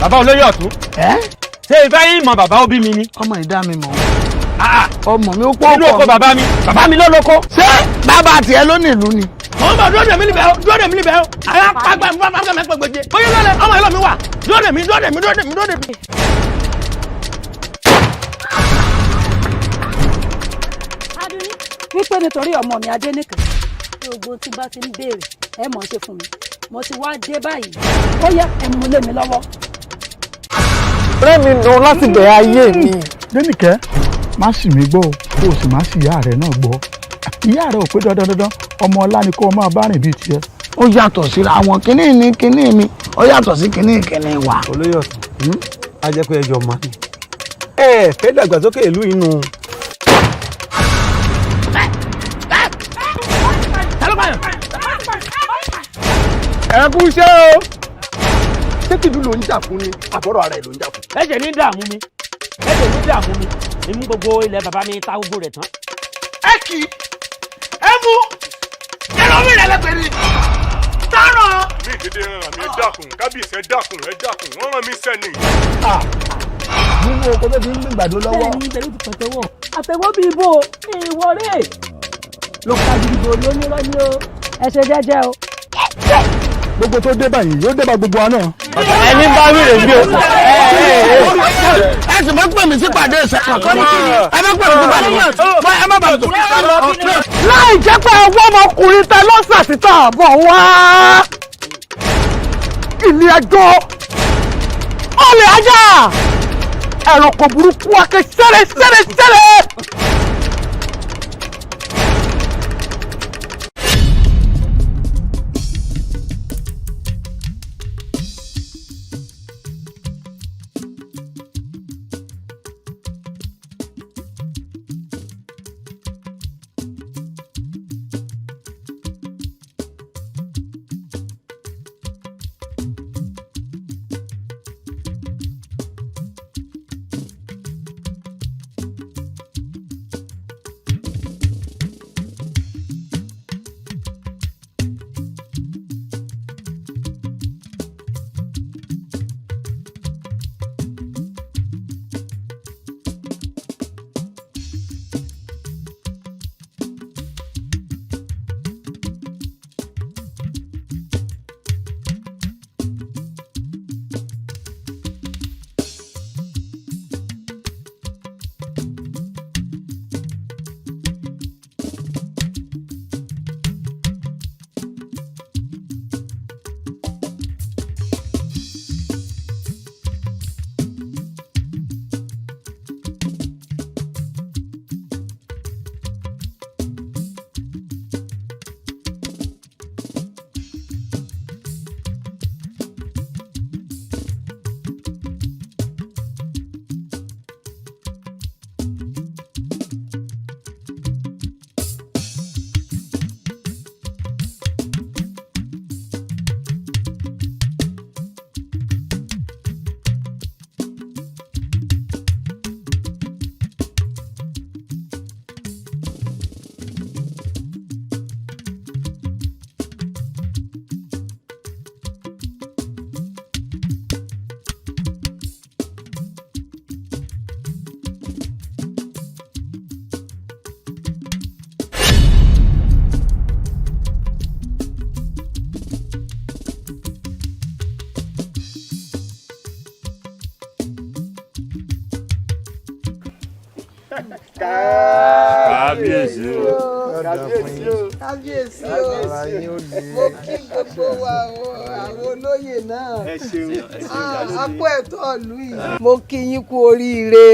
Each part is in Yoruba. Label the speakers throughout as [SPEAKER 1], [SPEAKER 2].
[SPEAKER 1] Bàbá olóyè ọ̀tún. Ṣé ìfẹ́ yín mọ bàbá ó bí mi ni?
[SPEAKER 2] Ọmọ ìdá mi mọ̀, ọmọ mi ó pọ̀.
[SPEAKER 1] Inú oko bàbá mi, bàbá mi ló lóko.
[SPEAKER 2] Ṣé bàbá tiẹ̀ ló ní ìlú ni?
[SPEAKER 3] Mo ń bọ̀, dúró dè mí níbẹ̀ o, dúró dè mí níbẹ̀ o. Àyà pàgbà fún mi pẹ̀gbẹ̀jẹ̀ bóyá lọ́lẹ̀ ọmọ ìlú mi wà. Dúró dè mí, dúró dè mí, dúró dè mí, dúró dè mí.
[SPEAKER 4] Adúní wípé nítorí ọmọ mi Adéníkàn, tí gbogbo tí bá ti ń béèrè ẹ mọ̀ ṣe fún mi, mo ti wá dé báyìí, ó yẹ ẹ mú lé mi lọ́wọ́.
[SPEAKER 5] Ọ̀rẹ́ mi nù láti bẹ̀rẹ̀ ayé mi.
[SPEAKER 6] Dénìkẹ́, má sì mí gbọ́ o, kó o sì má sì ìyá rẹ̀ náà gbọ́. Ìyá rẹ̀ ò pé dandan dandan ọmọ ọlá ni kó o máa bá rìn bíi tiẹ̀.
[SPEAKER 2] Ó yàtọ̀ síra àwọn kínní ní kínní mi, ó yàtọ̀ sí kínní kínní wa.
[SPEAKER 7] Olóyè ọ̀tún, á jẹ́ pé ẹjọ́ mọ́ ni ẹ fẹ́ dàgbàsókè ìlú inú.
[SPEAKER 5] Ẹ kú iṣẹ́ o.
[SPEAKER 8] Ṣé tìlú ló ń jà fún ni, àbọ̀rọ̀ ara ẹ̀ ló ń jà fún?
[SPEAKER 1] Ẹ̀jẹ̀ ní dààmú mi, ẹ̀jẹ̀ ní dààmú mi, èmi gbogbo ilẹ̀ bàbá mi ta gbogbo rẹ̀ tán.
[SPEAKER 3] Ẹ kì í ẹ mú ẹran mi rẹ lẹpẹ ni tọrọ.
[SPEAKER 9] Mi dédé ràn mí, ẹ dákun kábíyèsí, ẹ dákun, ẹ dákun, wọ́n rán mi sẹ́ni.
[SPEAKER 2] Nínú oko tó ti ń gbìgbàdo lọ́wọ́.
[SPEAKER 4] Bẹ́ẹ̀ni, bẹ́ẹ̀ ló ti pẹ̀tẹ́wọ̀ àtẹ̀wọ́ bíi ibo ìwọ rè ló ka gidigbo lónírọ́ ni o, ẹ ṣe jẹ́jẹ́ o.
[SPEAKER 6] Gbogbo tó dé báyìí yóò dé bá gbogbo wa náà.
[SPEAKER 1] Ẹni bá wíìrè bí o.
[SPEAKER 2] Ẹ sì máa ń pè mí sípàdé ìṣẹ́ kankan mọ́, ẹ má pè mí sípàdé mọ́, ẹ má bàa tó.
[SPEAKER 5] Láì jẹ́ pé ọwọ́ ọmọkùnrin tẹ lọ́sà títà bọ̀ wá. Ilé ẹjọ́ ọ̀lẹ̀ ajá ẹ̀rọ̀kọ̀ burúkú ake sẹ́rẹ̀ sẹ́rẹ̀ sẹ́rẹ̀.
[SPEAKER 9] Kábíyèsí o.
[SPEAKER 8] Kábíyèsí o.
[SPEAKER 10] Kábíyèsí o, mo kí gbogbo wa o, àwọn olóyè náà.
[SPEAKER 8] Ẹ ṣeun, ẹ ṣeun, ìyálóde.
[SPEAKER 10] A kú ẹ̀tọ́ ìlú yìí. Mo kí yín kú oríire,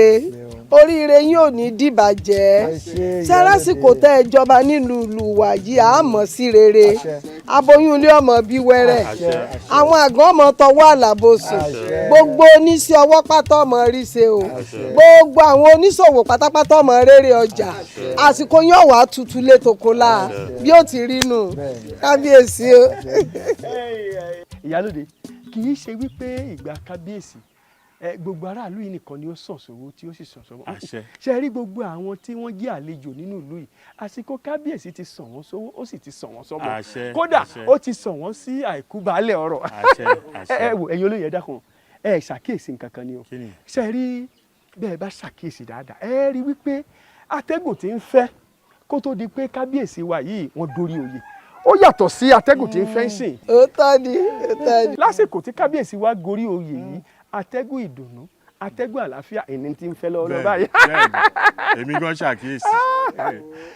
[SPEAKER 10] oríire yín ò ní dìbàjẹ́. Sárásìkò tẹ́ ẹ jọba nílùú ìlú wa yìí, à á mọ̀ sí rere. Aboyún ilé ọmọ bí wẹ́rẹ́, àwọn àgàn ọmọ tọwọ́ àlàbòsùn, gbogbo oníṣẹ́ ọwọ́ pátá ọmọ rí ṣe o, gbogbo àwọn oníṣòwò pátápátá ọmọ rere ọjà. Àsìkò yóò wá tutù létòkó la bí ó ti rí nù. Kábíyèsí o.
[SPEAKER 8] Ìyálóde, kì í ṣe wípé ìgbà kábíyèsí ẹ, gbogbo aráàlú yìí nìkan ni ó sàn sówó tí ó sì sàn sówó.
[SPEAKER 9] Àṣẹ.
[SPEAKER 8] Ṣe rí gbogbo àwọn tí wọ́n jẹ́ àlejò nínú ìlú yìí, àsìkò kábíyèsí ti sàn wọ́n sówó, ó sì ti sàn wọ́n sọ́mọ.
[SPEAKER 9] Àṣẹ,
[SPEAKER 8] Kódà
[SPEAKER 9] àṣẹ.
[SPEAKER 8] ó ti sàn wọ́n sí àìkú baálẹ̀ ọ̀rọ̀.
[SPEAKER 9] Àṣẹ, àṣẹ.
[SPEAKER 8] Ẹ wò, ẹ̀yin olóyè, ẹ dákun, Ẹ ṣàkíyèsí nǹkan kan ni o. Ṣe rí bẹ́ẹ̀ bá ṣàkíyèsí dáadáa, ẹ rí wípé atẹ́gùn tí ń fẹ́ kó tó di pé kábíyèsí wa yìí wọ́n dórí oyè, ó yàtọ̀ sí atẹ́gùn tí ń fẹ́ ń sìn.
[SPEAKER 10] Òótọ́ ni, òótọ́ ni.
[SPEAKER 8] Lásìkò tí kábíyèsí wa gorí oyè yìí, atẹ́gùn ìdùnnú, atẹ́gùn àlàáfíà ìní tí ń fẹ́ lọ́wọ́lọ́wọ́ báyìí.
[SPEAKER 9] Bẹ́ẹ̀ni, èmi gan ṣàkíyèsí,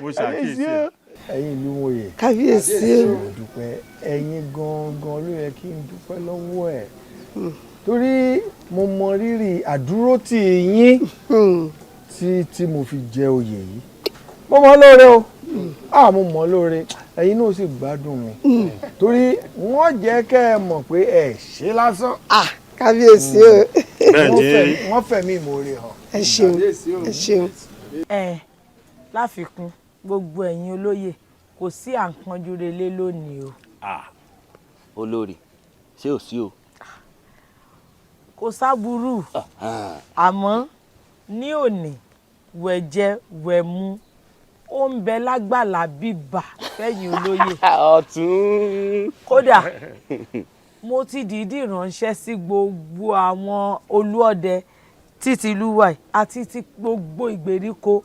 [SPEAKER 9] mo ṣàkíyèsí ẹ.
[SPEAKER 7] Ẹ̀yin ìlú mòye.
[SPEAKER 10] Kábíyèsí o.
[SPEAKER 7] Mo dúpẹ́. Ẹ̀yin gangan ló yẹ kí n dúpẹ́ lọ́wọ́ ẹ̀, torí mo mọ rírì àdúrótì yín tí mo fi jẹ oyè yìí. Mo mọ lóore o, ah, mo mọ lóore. Ẹ̀yin náà sì gbádùn mi, torí wọ́n jẹ́ kẹ́ ẹ mọ̀ pé ẹ ṣe lásán.
[SPEAKER 10] Kábíyèsí o.
[SPEAKER 7] Wọ́n fẹ̀mí ìmoore hàn.
[SPEAKER 10] Ẹ ṣeun, ẹ ṣeun.
[SPEAKER 11] Ẹ láfikún, gbogbo ẹ̀yin olóyè, kò sí à ń kanjú relé lónìí o.
[SPEAKER 1] Olórí, ṣé ò sí o?
[SPEAKER 11] Kò sábúrú, àmọ́ ní òní, wẹ̀jẹ wẹ̀mu ó ń bẹ lágbàlá bíbà fẹ́yìn olóyè.
[SPEAKER 1] Ọ̀tún.
[SPEAKER 11] Kódà mo ti dìídì ránṣẹ́ sí gbogbo àwọn olúọdẹ títí lúwàì àti ti gbogbo ìgbèríko.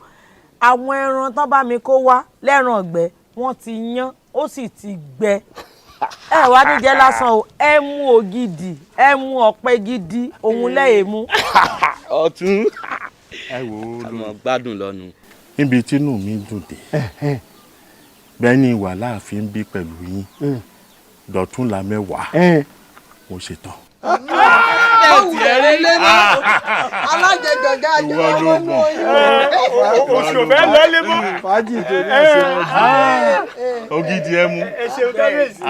[SPEAKER 11] Àwọn ẹran tán bá mi kó wá lẹ́ran ọ̀gbẹ́, wọ́n ti yán, ó sì ti gbẹ. Ẹ wá níjẹ́ lásán o, ẹ mú ògidì, ẹ mú ọ̀pẹ gidi, òun lẹ́yìn mú.
[SPEAKER 1] Ọ̀tún.
[SPEAKER 9] Ẹ wò ó.
[SPEAKER 1] Àmọ́ gbádùn lọ́nu.
[SPEAKER 9] Níbi tínú mi dùn dé bẹ́ẹ̀ ni wà láàfin bí pẹ̀lú yín dọ̀túnla 10, mo ṣetán.
[SPEAKER 10] Alájẹjọgá àjọ
[SPEAKER 9] Ìwọ ló mọ̀.
[SPEAKER 8] Oṣù fẹ́ lọ́lé mọ́.
[SPEAKER 7] Fàájì tó ní ṣe wọ́n jù.
[SPEAKER 9] Ògidì ẹ mú.
[SPEAKER 8] Ẹ ṣeun kábíyèsí.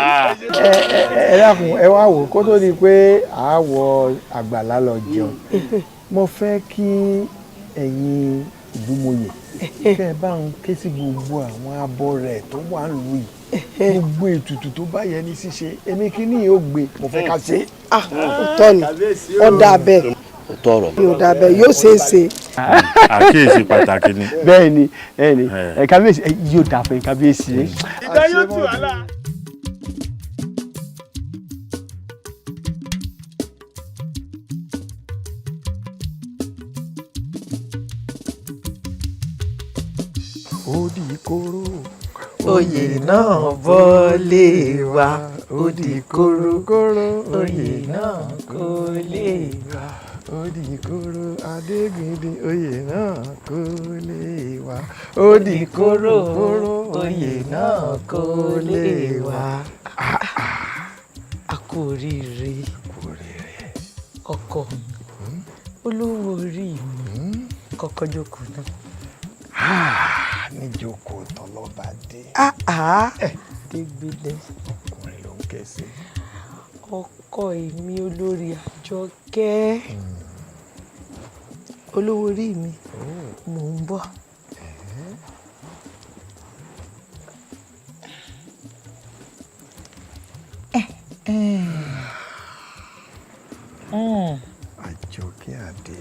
[SPEAKER 7] Ẹ dákun, ẹ wá wò, kó tó di pé à á wọ àgbàlá lọ jẹun, mo fẹ́ kí ẹ̀yin ìlúmọ̀yè kẹ́ ẹ bá ń ké sí gbogbo àwọn abọ́ rẹ̀ tó wà ń lù yìí, gbogbo ètùtù tó bá yẹ ní ṣíṣe, èmi kíní yóò gbé, mo fẹ́ ká ṣe.
[SPEAKER 10] Òótọ́ ni, ó dáa bẹ́ẹ̀.
[SPEAKER 1] Òótọ́ ọ̀rọ̀.
[SPEAKER 10] Ó dáa bẹ́ẹ̀, yóò ṣeé ṣe.
[SPEAKER 9] Àkíyèsí pàtàkì ni.
[SPEAKER 8] Bẹ́ẹ̀ni, bẹ́ẹ̀ni, ẹ kábíyèsí, ẹ yóò dáa fún kábíyèsí. Ìgbà yóò tù wá láà.
[SPEAKER 7] Ó di kóró.
[SPEAKER 11] Oyè náà bọ́lé wa, ó di kóró.
[SPEAKER 7] Kóró.
[SPEAKER 11] Oyè náà kò lè wa.
[SPEAKER 7] Ó di kóró adégbìndé, oyè náà kò lè wa. Ó di kóró kóró,
[SPEAKER 11] oyè náà kò lè wa. A kú oríire, ọkọ mi, olówó orí mi, kọ́kọ́ jókòó náà.
[SPEAKER 7] Níjókòó tọlọ́ba dé.
[SPEAKER 11] Dégbélé.
[SPEAKER 7] Ọkùnrin ló ń ké sí.
[SPEAKER 11] Ọkọ èmi olórí Àjọkẹ́, olówó orí mi, mò ń bọ̀.
[SPEAKER 7] Àjọkẹ́ Àdé.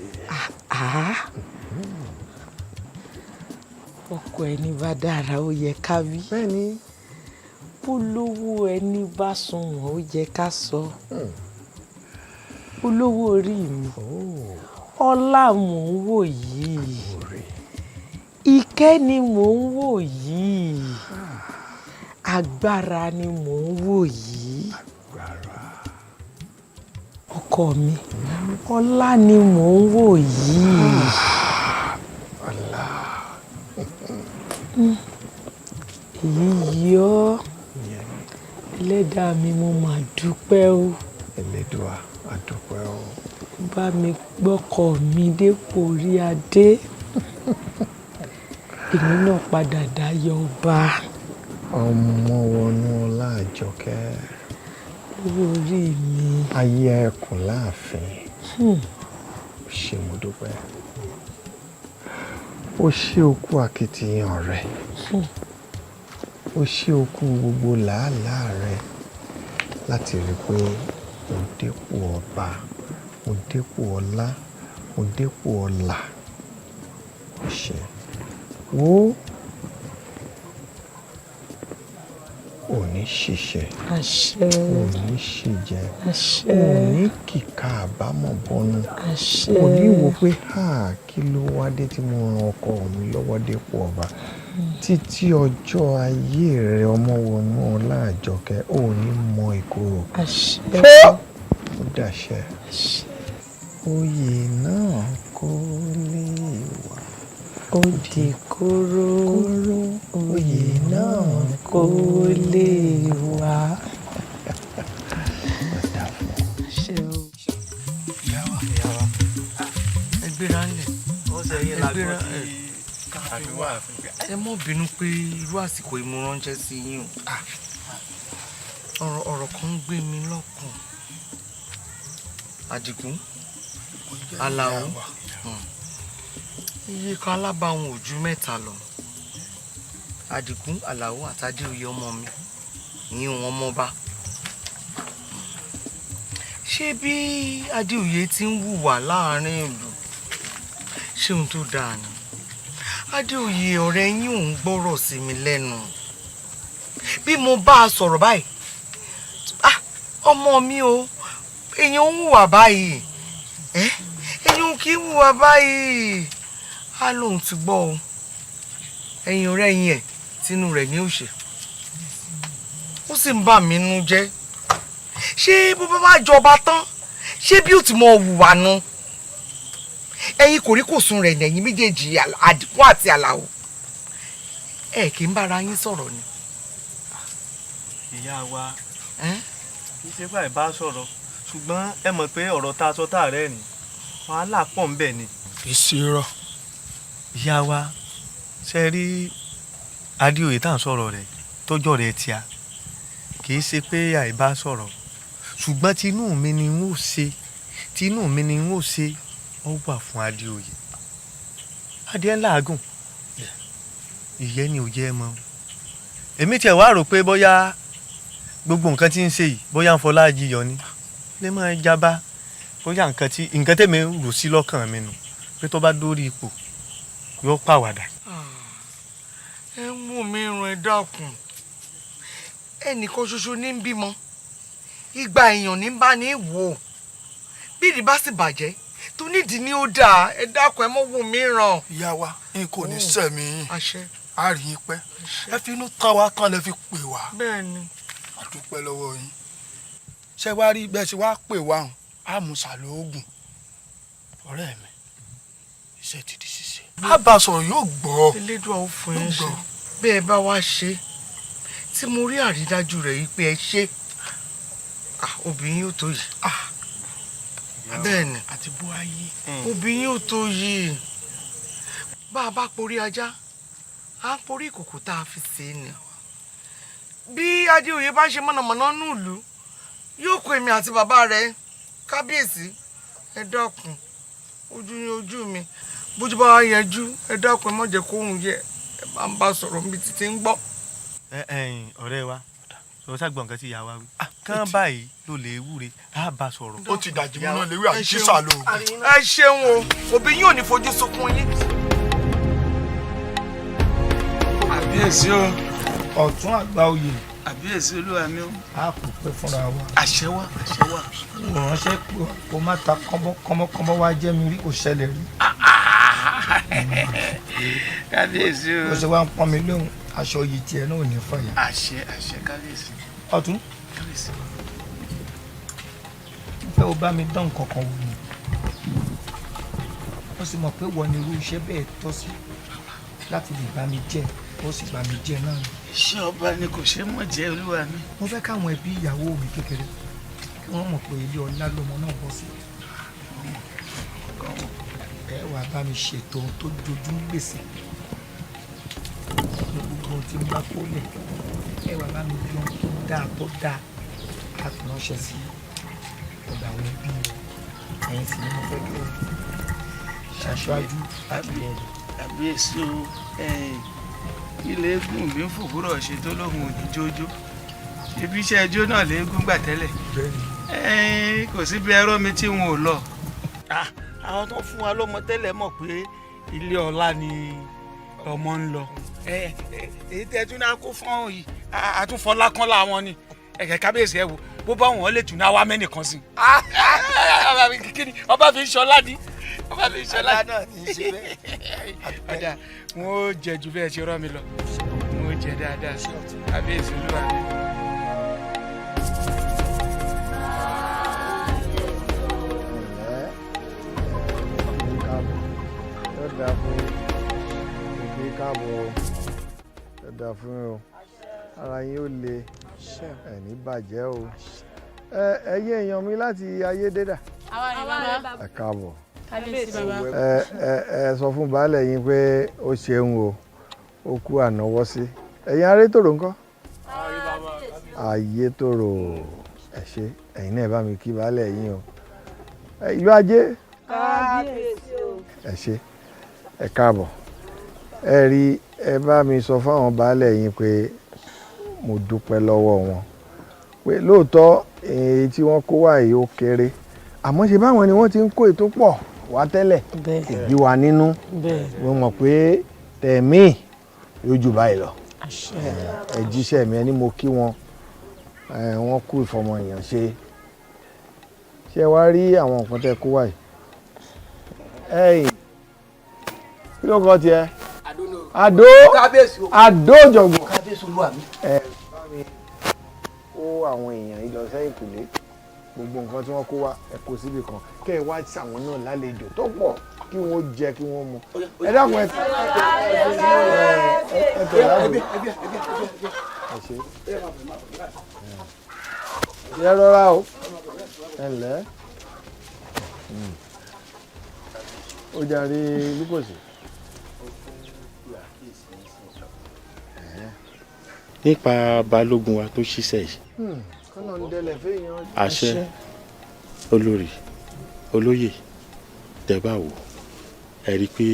[SPEAKER 11] Ọkọ ẹni bá dára, ó yẹ ká wí.
[SPEAKER 7] Bẹ́ẹ̀ni.
[SPEAKER 11] Bólówó ẹni bá sunwọ̀n, ó yẹ ká sọ. Olówó orí mi, ọlá mò ń wò yìí, ìkẹ́ ni mò ń wò yìí, agbára ni mò ń wò yìí. Ọkọ mi, ọlá ni mò ń wò yìí.
[SPEAKER 7] Ọlá.
[SPEAKER 11] Èyí yìí ọ́, ẹlẹ́dàá mi, mo mà dúpẹ́ o.
[SPEAKER 7] Ẹlẹ́dùà, a dúpẹ́ o.
[SPEAKER 11] Bá mi gbọ́kọ̀ mi dépò orí adé, èmi náà padà dáyọ̀ ọba.
[SPEAKER 7] Ọmọ wọnú ọlá Àjọkẹ́.
[SPEAKER 11] Owó orí mi.
[SPEAKER 7] Ayé ẹkùn láàfin. Ṣé mo dúpẹ́. Ó ṣe okú akitiyan rẹ. Ó ṣe okú gbogbo làálàá rẹ láti rí i pé o dépò ọba, o dépò ọlá, o dépò ọlà. Ó ṣe. Wo, Ò ní ṣìṣe.
[SPEAKER 11] Àṣẹ.
[SPEAKER 7] Ò ní ṣìjẹ.
[SPEAKER 11] Àṣẹ.
[SPEAKER 7] Ò ní kìka àbámọ̀ bọnu.
[SPEAKER 11] Àṣẹ.
[SPEAKER 7] Ò ní wò pé ha kí ló wá dé tí mo ran ọkọ mi lọ́wọ́ dépò ọba. Títí ọjọ́ ayé rẹ ọmọ wọnú ọlá àjọkẹ́, ò ní mọ ìkorò.
[SPEAKER 11] Àṣẹ.
[SPEAKER 7] Ó dàṣẹ. Oyè náà kò lè wà.
[SPEAKER 11] Ó di kóró.
[SPEAKER 7] Oyè náà
[SPEAKER 11] kò lè wà. Àṣẹ o.
[SPEAKER 12] Ẹ gbéra ńlẹ̀. Ẹ gbéra ẹ mọ́ bínú pé irú àsìkò yìí mo ránṣẹ́ sí yín o. Ọ̀rọ̀ kan ń gbé mi lọ́kàn. Àdìgún, Àlàó, iye kan alábàáhùn ò ju mẹ́ta lọ. Àdìgún, Àlàó àti Adéoyè ọmọ mi, ìyẹn wọn mọba. Ṣé bí Adéoyè ti ń hùwà láàrin ìlú, ṣé ohun tó dáa ni? Adéoyè ọ̀rẹ́ yín ò ń gbọ́rọ̀ sí mi lẹ́nu. Bí mo bá a sọ̀rọ̀ báyìí, ọmọ mi o, èèyàn ń hùwà báyìí, èèyàn kì í hùwà báyìí. Á lóun ti gbọ́ o, ẹ̀yin ọ̀rẹ́ yín ẹ̀ tinú rẹ̀ ní òṣè, ó sì ń bà mí nú jẹ́. Ṣé bó bá wá jọba tán, ṣé bí ó ti mọ hùwà nu? Ẹ̀yin kòríkòsùn rẹ̀ nẹ̀yìn méjèèjì, Àdìgún àti Àlàó, ẹ kì í bára yín sọ̀rọ̀ ni.
[SPEAKER 13] Ìyá wa, kì í ṣe pé àìbá sọ̀rọ̀, ṣùgbọ́n ẹ mọ̀ pé ọ̀rọ̀ tá a sọ tá a rẹ́ rìn, wàhálà pọ̀ ń bẹ̀ ni.
[SPEAKER 14] Ìṣirò.
[SPEAKER 13] Ìyá wa, ṣe rí Adéoyè tá à ń sọ̀rọ̀ rẹ̀ tọ́jọ́ rẹ̀ tíá, kì í ṣe pé àìbá sọ̀rọ̀, ṣùgbọ́n tinú mi ni n ó ṣe, tinú mi ni n ó ṣe, ó wà fún Adéoyè. Adé ń làágùn, ìyẹn ni ò jẹ́ ẹ mọ́. Èmi tiẹ̀ wá rò pé bóyá gbogbo nǹkan tí ń ṣe yìí, bóyá ń fọlá jiyọ̀ ni, lè máa jábá, bóyá nǹkan tèmi rò sí lọ́kàn mi nù, pé tó bá dórí ipò yóò pàwàdà.
[SPEAKER 12] Ẹ ń mú mi ràn, ẹ dákun. Ẹnìkan ṣoṣo ní ń bímọ, igba èèyàn ní bá ní wò ó, bí ìdí bá sì bàjẹ́ tó nídìí ni ó dáa. Ẹ dákun, ẹ mọ́ wò mí ràn.
[SPEAKER 14] Ìyá wa, n kò ní sẹ̀mí yín.
[SPEAKER 12] Àṣẹ.
[SPEAKER 14] A rí yín pẹ́. Ẹ fi inú tán wa tán lẹ fi pè wá.
[SPEAKER 12] Bẹ́ẹ̀ni.
[SPEAKER 14] A dúpẹ́ lọ́wọ́ yín. Ṣé wá rí bẹ́ẹ̀ ṣe wá pè wá hàn, á mú sàlóògùn. Ọ̀rẹ́ mi, iṣẹ́ ti di ṣíṣe. A bá sọ̀rọ̀ yóò gbọ́.
[SPEAKER 12] Elédùà ó fún yín ṣe. Bẹ́ẹ̀ bá wá ṣe, tí mo rí àrídájú rẹ̀ yìí pé ẹ ṣe, obìnrin yóò tó yìí. Bẹ́ẹ̀ni,
[SPEAKER 14] àti bó ayé.
[SPEAKER 12] Obìnrin yóò tó yìí. Bá a bá porí ajá, à ń porí ìkòkò tá a fi sè é ni. Bí Adéoyè bá ń ṣe mọ̀nàmọ́ná nílùú, yóò kó èmi àti bàbá rẹ̀ kábíyèsí. Ẹ dákun, ojú yín ojú mi, bójú bá wa yẹjú, ẹ dákun, ẹ má jẹ́ kóhun yẹ, ẹ bá ń bá sọ̀rọ̀ níbi títí ń gbọ́.
[SPEAKER 13] Ẹ ọ̀rẹ́ wa, sọ ṣàgbọ̀n nǹkan tí ìyá wa wí. Kán báyìí ló lè wúre, á bá sọ̀rọ̀.
[SPEAKER 14] Ó ti dàjí múná léwé àjíṣà lóògùn.
[SPEAKER 12] Ẹ ṣeun o, òbí yín ò ní fojú sunkún yín.
[SPEAKER 15] Àbíyèsí o.
[SPEAKER 6] Ọ̀tún àgbà oyè.
[SPEAKER 15] Àbíyèsí olúwa mi o.
[SPEAKER 6] A kò pẹ́ fúnra wa.
[SPEAKER 15] Àṣẹ wá, àṣẹ wá.
[SPEAKER 6] Kò ránṣẹ́ pé kó má ta kọ́mọ́kọ́mọ́ wá jẹ́ mi rí, kò ṣẹlẹ̀ rí.
[SPEAKER 15] Kábíyèsí o.
[SPEAKER 6] Bó ṣe wá ń pọ́n mi lóhùn, aṣọ yìí tiẹ̀ náà ò ní fàyà.
[SPEAKER 15] Àṣẹ, àṣẹ kábíyèsí.
[SPEAKER 6] Ọ̀tún.
[SPEAKER 15] Kábíyèsí.
[SPEAKER 6] Mo fẹ́ o bá mi dán nǹkan kan wò ni. Ó sì mọ̀ pé wọ́n ní irú iṣẹ́ bẹ́ẹ̀ tọ́ sí láti lè bá mi jẹ́, ó sì bá mi jẹ́ náà ni.
[SPEAKER 15] Iṣẹ́ ọba ni kò ṣe mọ̀ jẹ́ olúwa mi.
[SPEAKER 6] Mo fẹ́ káwọn ẹbí ìyàwó mi kékeré kí wọ́n mọ̀ pé ilé ọlá lọmọ náà bọ́ sí. Ẹ wàá bá mi ṣètò ohun tó jojú ń gbèsè ní gbogbo ohun tí ń bá kó lẹ̀. Ẹ wàá bá mi yọ ohun tó dáa tó dáa á fi ránṣẹ́ sí ọ̀dọ̀ àwọn ẹbí rẹ̀. Ẹ̀yin sì ni mo fẹ́ kí o ṣaṣáájú.
[SPEAKER 15] Àbíyèsí o, ilé eégún mi ń fòwúrọ̀ ṣe tó lóhùn òní jójó. Ibi iṣẹ́ ẹjọ́ náà léégún gbà tẹ́lẹ̀. Kò sí bí ẹrọ mi tí wọn ò lọ. Àwọn tó fún wa lọ́mọ tẹ́lẹ̀ mọ̀ pé ilé ọlá ni Ọmọ ń lọ. Èyí tẹ́ tún náà kó fún ọ yìí, àtúnfọlá kan láwọn ni ẹ̀kẹ́ kábíyèsí. Ẹ wo bó bá wọn lè tún náà wá mẹ́nìkan sí. Kí ni ọba fi ń ṣọlá ni? Ọba fi ń ṣọlá
[SPEAKER 6] ní í ṣe bẹ́ẹ̀.
[SPEAKER 15] Ọ̀dà, wọn ó jẹ ju bẹ́ẹ̀ ṣe rọ́ mi lọ, wọn ó jẹ dáadáa, kábíyèsí olúwa mi.
[SPEAKER 7] Yóò dáa fún yín. Mo kí í káàbọ̀ o. Yóò dáa fún yín o. Ara yín ó le, ẹ̀ní bàjẹ́ o. Ẹ ẹ̀yin èèyàn mi láti Ayédèdà, ẹ káàbọ̀.
[SPEAKER 16] Kábíyèsí, bàbá.
[SPEAKER 7] Ẹ ẹ ẹ sọ fún baálẹ̀ yín pé ó ṣeun o, ó kú ànáwọ́ sí. Ẹ̀yin Arétòrò ńkọ́? Ayétòrò, ẹ ṣé. Ẹ̀yin náà, ẹ bá mi kí baálẹ̀ yín o. Ẹ, ìlú ajé.
[SPEAKER 10] Kábíyèsí o.
[SPEAKER 7] Ẹ ṣé, ẹ káàbọ̀. Ẹ rí, ẹ bá mi sọ fáwọn baálẹ̀ yín pé mo dúpẹ́ lọ́wọ́ wọn, pé lóòótọ́ èyí tí wọ́n kó wá yìí ó kéré, àmọ́ ṣe báwọn ni wọ́n ti ń kó ètò pọ̀ wá tẹ́lẹ̀, kò bí wa nínú. Mo mọ̀ pé tẹ̀mí yóò jù báyìí lọ. Ẹ jíṣẹ́ mi, ẹ ní mo kí wọn. Ẹ, wọ́n kú ìfọmọ èèyàn ṣe. Ṣé wàá rí àwọn nǹkan tẹ́ kó wá yìí? Ẹ̀yìn, kí ló kọ́ tiẹ̀? Àdó. Àdó jọ̀gbọ̀n.
[SPEAKER 6] Kábíyèsí, olúwa mi.
[SPEAKER 7] Ẹ bá mi kó àwọn èèyàn yìí lọ sẹ́yìn kùlé. Gbogbo nǹkan tí wọ́n kó wá, ẹ kó síbì kan, kẹ́ ẹ wá ṣàwọn náà lálejò tó pọ̀, kí wọ́n jẹ, kí wọ́n mu. Ẹ dákun, ẹ tẹ̀lé àdó. Ẹ ṣe ẹ rọra o, ẹ ǹlẹ́. Ó jàre, Lukosi.
[SPEAKER 9] Nípa balógun wa tó ṣiṣẹ́ yìí.
[SPEAKER 7] Kọ́nà ń dẹlẹ̀ fẹ́yàn.
[SPEAKER 9] Àṣẹ. Olórí, olóyè, tẹ́ bá wò, ẹ rí i pé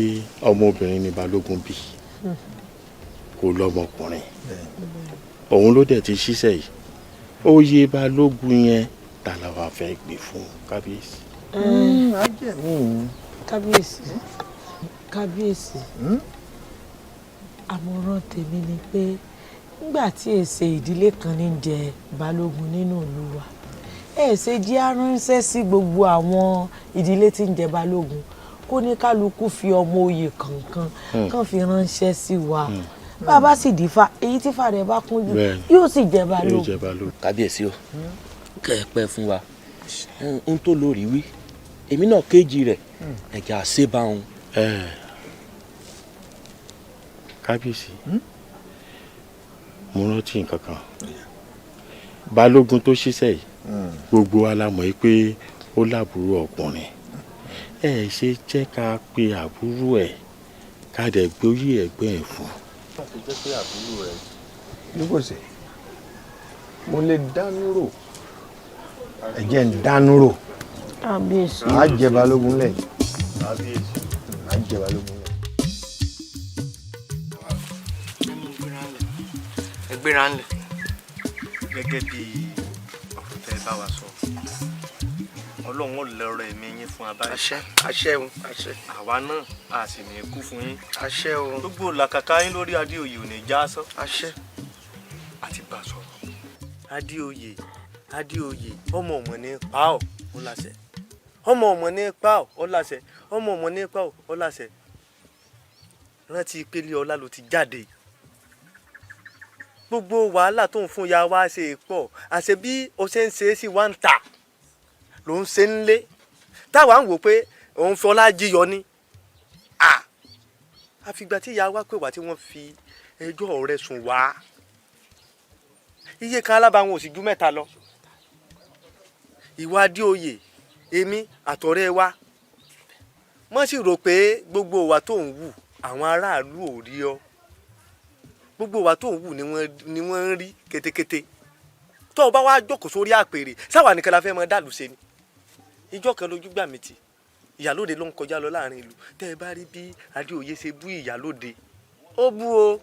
[SPEAKER 9] ọmọbìnrin ni balógun bí, kò lọ́mọkùnrin. Òun ló dẹ̀ ti ṣiṣẹ́ yìí. Oyè balógun yẹn, ta la wá fẹ́ gbé fún, kábíyèsí?
[SPEAKER 7] Ajẹ̀mí.
[SPEAKER 11] Kábíyèsí, kábíyèsí, àmọ̀ràn tèmi ni pé nígbà tí èsè ìdílé kan ní jẹ balógun nínú ìlú wa, ẹ ṣe jẹ́ aránṣẹ́ sí gbogbo àwọn ìdílé tí ń jẹ balógun, kó ní kálukú fi ọmọ oyè kọ̀ọ̀kan kàn fi ránṣẹ́ sí wa. Bàbá sì dífá, èyí tífá rẹ̀ bá kún jù yóò sì jẹ balógun.
[SPEAKER 1] Kábíyèsí o, kẹ́ ẹ pẹ́ fún wa. N tó lórí wí, èmi náà kéjì rẹ̀, ẹ̀jẹ̀ àṣebáhùn.
[SPEAKER 9] Kábíyèsí, mo rántí nǹkan kan. Balógun tó ṣiṣẹ́ yìí, gbogbo wa la mọ̀ yìí pé ó lábúrò ọkùnrin. Ẹ ṣe jẹ́ ká pe àbúrò ẹ̀, ká dẹ̀ gbóyè ẹ̀gbọ́n ẹ̀ fún.
[SPEAKER 7] Lukosi, mo lè dánú rò, ẹ jẹ́ ń dánú rò.
[SPEAKER 11] Kábíyèsí.
[SPEAKER 7] Á jẹ balógun lẹ̀, á jẹ balógun lẹ̀.
[SPEAKER 12] Ẹ gbéra ńlẹ̀.
[SPEAKER 13] Gẹ́gẹ́ bí ọ̀rọ̀ tẹ́ ẹ bá wa sọ, Ọlọ́run ó lọ́rọ̀ ẹ̀mí yín fún wa báyìí.
[SPEAKER 12] Àṣẹ, àṣẹ o, àṣẹ.
[SPEAKER 13] Àwa náà a sì ní kú fún yín.
[SPEAKER 12] Àṣẹ o.
[SPEAKER 13] Gbogbo làkàkà yín lórí Adéoyè ò ní já sán.
[SPEAKER 12] Àṣẹ.
[SPEAKER 13] Àti bá a sọ̀rọ̀. Adéoyè, Adéoyè, ọmọ ọmọ ní pa ọ́, ó láṣẹ. Ọmọ ọmọ ní pa ọ́, ó láṣẹ. Ọmọ ọmọ ní pa ọ́, ó láṣẹ. Rántí ìpele ọlá ló ti jáde. Gbogbo wàhálà tó ń fún ya wá ṣe pọ̀, àṣẹ bí o ṣe ń ṣe é sí wa ń tà ló ń ṣe ń lé táwa ń wò pé òun fọlá jíyọ ni. Àfìgbà tí ìyá wa pè wá, tí wọ́n fi ẹjọ́ rẹ̀ sùn wá, iye kan alábàáwọn ò sì ju 3 lọ. Ìwà Adéoyè, èmi àtọ̀rẹ́ wa mọ́ sì rò pé gbogbo ìwà tó ń wù, àwọn aráàlú ò rí ọ. Gbogbo ìwà tó ń wù ni wọ́n ń rí kétékété. Tó o bá wá jókòó sórí àpèrè, sáwà nìkan la fẹ́ mọ dàlú ṣe ni. Ìjọ kan lójú gbà mí tì, ìyálóde ló ń kọjá lọ láàrin ìlú. Tẹ́ ẹ bá rí bí Adéoyè ṣe bú ìyálóde, ó bú o,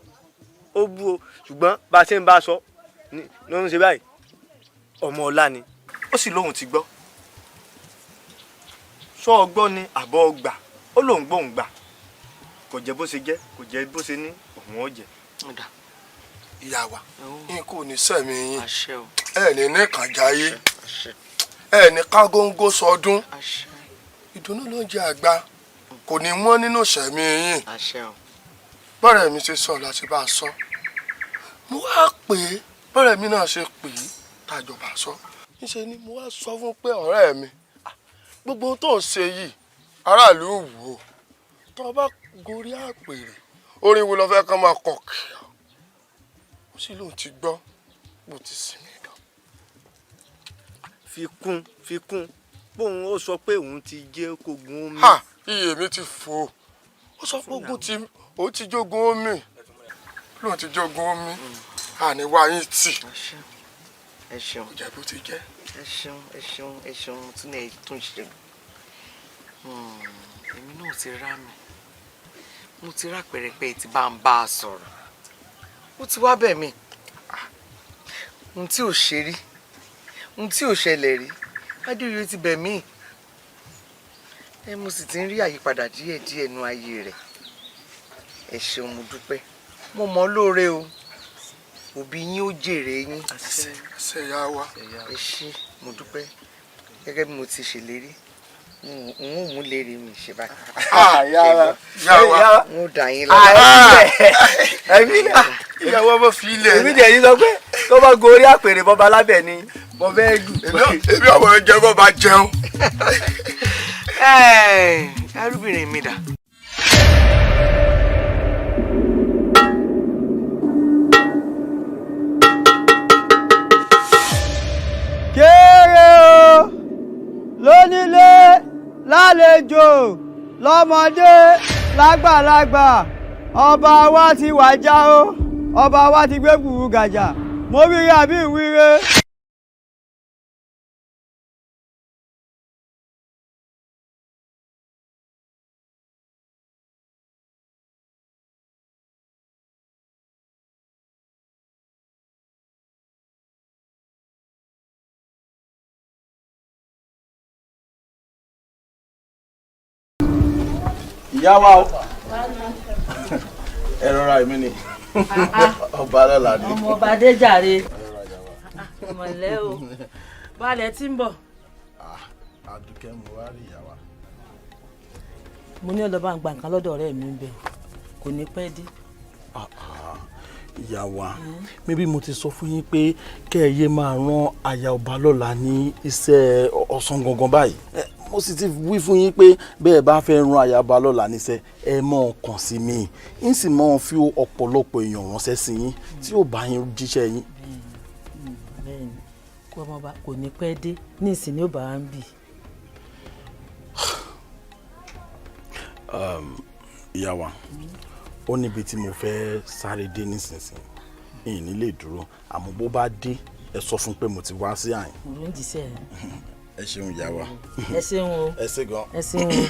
[SPEAKER 13] ó bú o. Ṣùgbọ́n bá a ṣe ń bá a sọ ló ń ṣe báyìí. Ọmọ ọlá ni ó sì lóhùn ti gbọ́. Sọ ọgbọ́n ni àbọ̀ ọgbà, ó lóun gbóhùn gbà. Kò jẹ́ bó ṣe jẹ́, kò jẹ́ bó ṣe ní òun ó jẹ.
[SPEAKER 14] Ìyá wa, n kò ní sẹ̀mí yín, ẹ ní ní kànjáyé, ẹ ní kágóńgó sọdún, ìdùnnú ló ń jẹ àgbà, kò ní wọ́n nínú sẹ̀mí yín. Bọ́rẹ̀ mi ṣe sọ láti bá a sọ, mo wá pè é, bọ́rẹ̀ mi náà ṣe pè é tàjọba sọ, níṣẹ́ ni mo wá sọ fún pé ọ̀rẹ́ mi, gbogbo ohun tó ń ṣe yìí aráàlú wò ó, tó o bá gorí àpèrè orin wo lọ fẹ́ kán máa kọ̀ kí ọ, ó sì lóun ti gbọ́, mo ti sinmi gan.
[SPEAKER 13] Fi kún bóun ó sọ pé òun ti jẹ́ kógun omi.
[SPEAKER 14] Ha, iye mi ti fò, ó sọ pé ogun ti òun ti jogun omi, lóun ti jogun omi, àníwá yín tì.
[SPEAKER 12] Ẹ ṣeun.
[SPEAKER 14] Kò jẹ́ bó ti jẹ́.
[SPEAKER 12] Ẹ ṣeun, ẹ ṣeun, ẹ ṣeun, tún ní ẹ tún ṣe. Èmi náà ti rá mi, mo ti rá pẹ̀rẹ̀pẹ̀ tí bá ń bá a sọ̀rọ̀, ó ti wá bẹ̀ mí. Ohun tí ò ṣe rí, ohun tí ò ṣẹlẹ̀ rí, Adéoyè ti bẹ̀ mí. Ẹ mo sì ti ń rí àyípadà díẹ̀díẹ̀ nú ayé rẹ̀. Ẹ ṣeun, mo dúpẹ́, mo mọ̀ ọ́ lóore o, òbí yín ó jèrè yín.
[SPEAKER 14] Ṣe ìyá wa.
[SPEAKER 12] Ẹ ṣé, mo dúpẹ́, gẹ́gẹ́ bí mo ti ṣèlérí, n ó mú lérí mi ṣe báyìí.
[SPEAKER 14] Ìyá wa.
[SPEAKER 12] N ó dà yín lọ́wọ́.
[SPEAKER 13] Ẹ̀mí
[SPEAKER 14] ìyàwó ọmọ fi ilẹ̀.
[SPEAKER 13] Èmi dẹ̀ yín sọ pé tó bá gorí àpèrè bọ́ba lábẹ́ ni mo fẹ́ jù.
[SPEAKER 14] Èmi ọmọ rẹ jẹ bọ́ba jẹun.
[SPEAKER 12] Arúbìnrin mi dà.
[SPEAKER 5] Kéré o, lónílé lálejò, lọ́mọdé lágbàlagbà, ọba wa ti wàjà o, ọba wa ti gbé gbùrú gàjà, mo wíire àbí ìwíire.
[SPEAKER 9] Ìyá wa o, ẹ rọra, èmi ni ọba lọ́la ni.
[SPEAKER 11] Ọmọ ọba Adéjàre, mọ̀lẹ́ o, balẹ̀ tí ń bọ̀.
[SPEAKER 9] Àdùkẹ́, mo wá rí ìyá wa.
[SPEAKER 11] Mo ní ọlọ́ba ń gba nǹkan lọ́dọ̀ ọ̀rẹ́ mi ń bẹ̀, kò ní pẹ́ dé.
[SPEAKER 9] Ìyá wa, mébí mo ti sọ fún yín pé kẹ́ ẹ yé máa rán aya ọba lọ́la ní iṣẹ́ ọ̀sán gangan báyìí. Mo sì ti wí fún yín pé bẹ́ẹ̀ bá fẹ́ rán aya ọba lọ́la níṣẹ́, ẹ mọ̀ kàn sí mi, n sì mọ̀ fi ọ̀pọ̀lọpọ̀ èèyàn ránṣẹ́ sí yín tí yóò bá yín jíṣẹ́ yín.
[SPEAKER 11] Bẹ́ẹ̀ni, kó ọmọ ọba kò ní pẹ́ dé, ní ìsìn ní ó bá wa ń bì.
[SPEAKER 9] Ìyá wa, ó níbi tí mo fẹ́ sáré dé nísinsìnyí, ìyìn ní lè dúró, àmọ́ bó bá dé, ẹ sọ fún pé mo ti wá sí àyìn.
[SPEAKER 11] Mo ń jíṣẹ́ rẹ.
[SPEAKER 9] Ẹ ṣeun ìyá wa.
[SPEAKER 11] Ẹ ṣeun o.
[SPEAKER 9] Ẹ ṣe gan.
[SPEAKER 11] Ẹ ṣeun o.